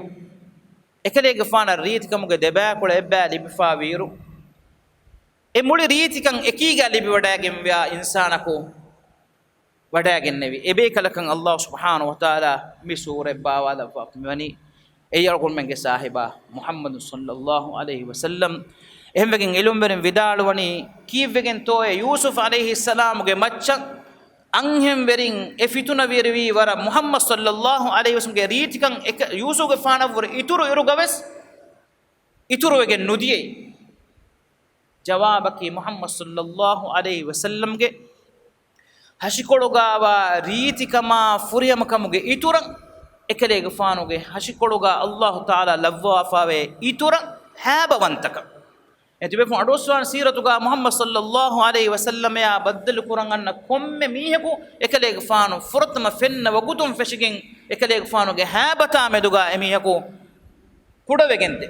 އެކަލޭގެފާނަށް ރީތިކަމުގެ ދެބައިކުޅަ އެއްބައި ލިބިފައިވިއިރު، އެ މުޅި ރީތިކަން އެކީގަ ލިބިވަޑައިގެންވިޔާ އިންސާނަކު ވަޑައިގެންނެވި. އެބޭކަލަކަށް އައްލާހު ސުބްޙާނަހު ވަތަޢާލާ މި ސޫރަތް ބާވާލައްވާފަ މިވަނީ، އެއީ އަޅުގަނޑުމެންގެ ސާހިބާ މުޙައްމަދު ޞައްލައްލާހު ޢަލައިހި ވަސައްލަމް. އެހެންވެގެން ޢިލްމުވެރިން ވިދާޅުވަނީ، ކީއްވެގެންތޯއޭ ޔޫސުފް ޢަލައިހިއްސަލާމުގެ މައްޗަށް އަންހެންވެރިން އެ ފިތުނަވެރިވީ ވަރަށް މުޙައްމަދު ޞައްލައްލާހު ޢަލައިހި ވަސައްލަމްގެ ރީތިކަން އެކަ-، ޔޫސުފްގެފާނަށްވުރެ އިތުރު އިރުގަވެސް އިތުރުވެގެން ނުދިޔައީ؟ ޖަވާބަކީ މުޙައްމަދު ޞައްލައްލާހު ޢަލައިހި ވަސައްލަމްގެ ހަށިކޮޅުގަވާ ރީތިކަމާ ފުރިހަމަކަމުގެ އިތުރަށް، އެކަލޭގެފާނުގެ ހަށިކޮޅުގަ އައްލާހު ތަޢާލާ ލައްވާފަވޭ އިތުރަށް ހައިބަވަންތަކަން. އެ ތިބޭފުޅުން އަޑުއައްސަވާނެ ސީރަތުގަ މުޙައްމަދު ޞައްލައްލާހު ޢަލައިހި ވަސައްލަމަޔާ ބައްދަލުކުރަން އަންނަ ކޮންމެ މީހަކު އެކަލޭގެފާނު ފުރަތަމަ ފެންނަ ވަގުތުން ފެށިގެން އެކަލޭގެފާނުގެ ހައިބަތާ މެދުގަ އެމީހަކު ކުޑަވެގެންދޭ.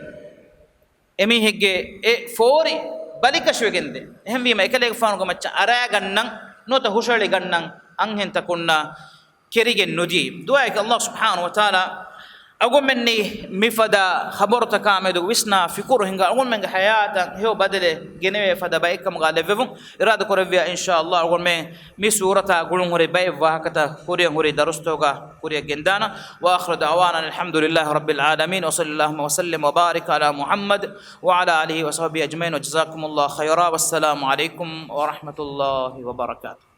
އެމީހެއްގެ އެ ފޯރި ބަލިކަށިވެގެންދޭ. އެހެންވީމަ، އެކަލޭގެފާނުގެ މައްޗަށް އަރާގަންނަން ނުވަތަ ހުށައެޅިގަންނަން އަންހެންތަކުންނާ ކެރިގެން ނުދިޔައީ. ދުޢާއަކީ އައްލާހު ސުބްޙާނަހު ވަތަޢާލާ އަޅުގަނޑުމެންނީ މިފަދަ ޚަބަރުތަކާ މެދު ވިސްނާ ފިކުރު ހިނގާ އަޅުގަނޑުމެންގެ ޙަޔާތަށް ހެޔޮ ބަދަލެއް ގެނެވޭ ފަދަ ބައެއްކަމުގަ ލެއްވެވުން. އިރާދަ ކުރެއްވިޔާ، އިންޝާﷲ، އަޅުގަނޑުމެން މި ސޫރަތާ ގުޅުންހުރި ބައެއް ވާހަކަތައް ކުރިއަށް ހުރި ދަރުސްތަކުގަ ކުރިއަށް ގެންދާނަން. وآخر دعوانا أن الحمد لله رب العالمين، وصلى اللهم وسلم وبارك على محمد وعلى آله وصحبه أجمعين، وجزاكم الله خيرا، والسلام عليكم ورحمة الله وبركاته.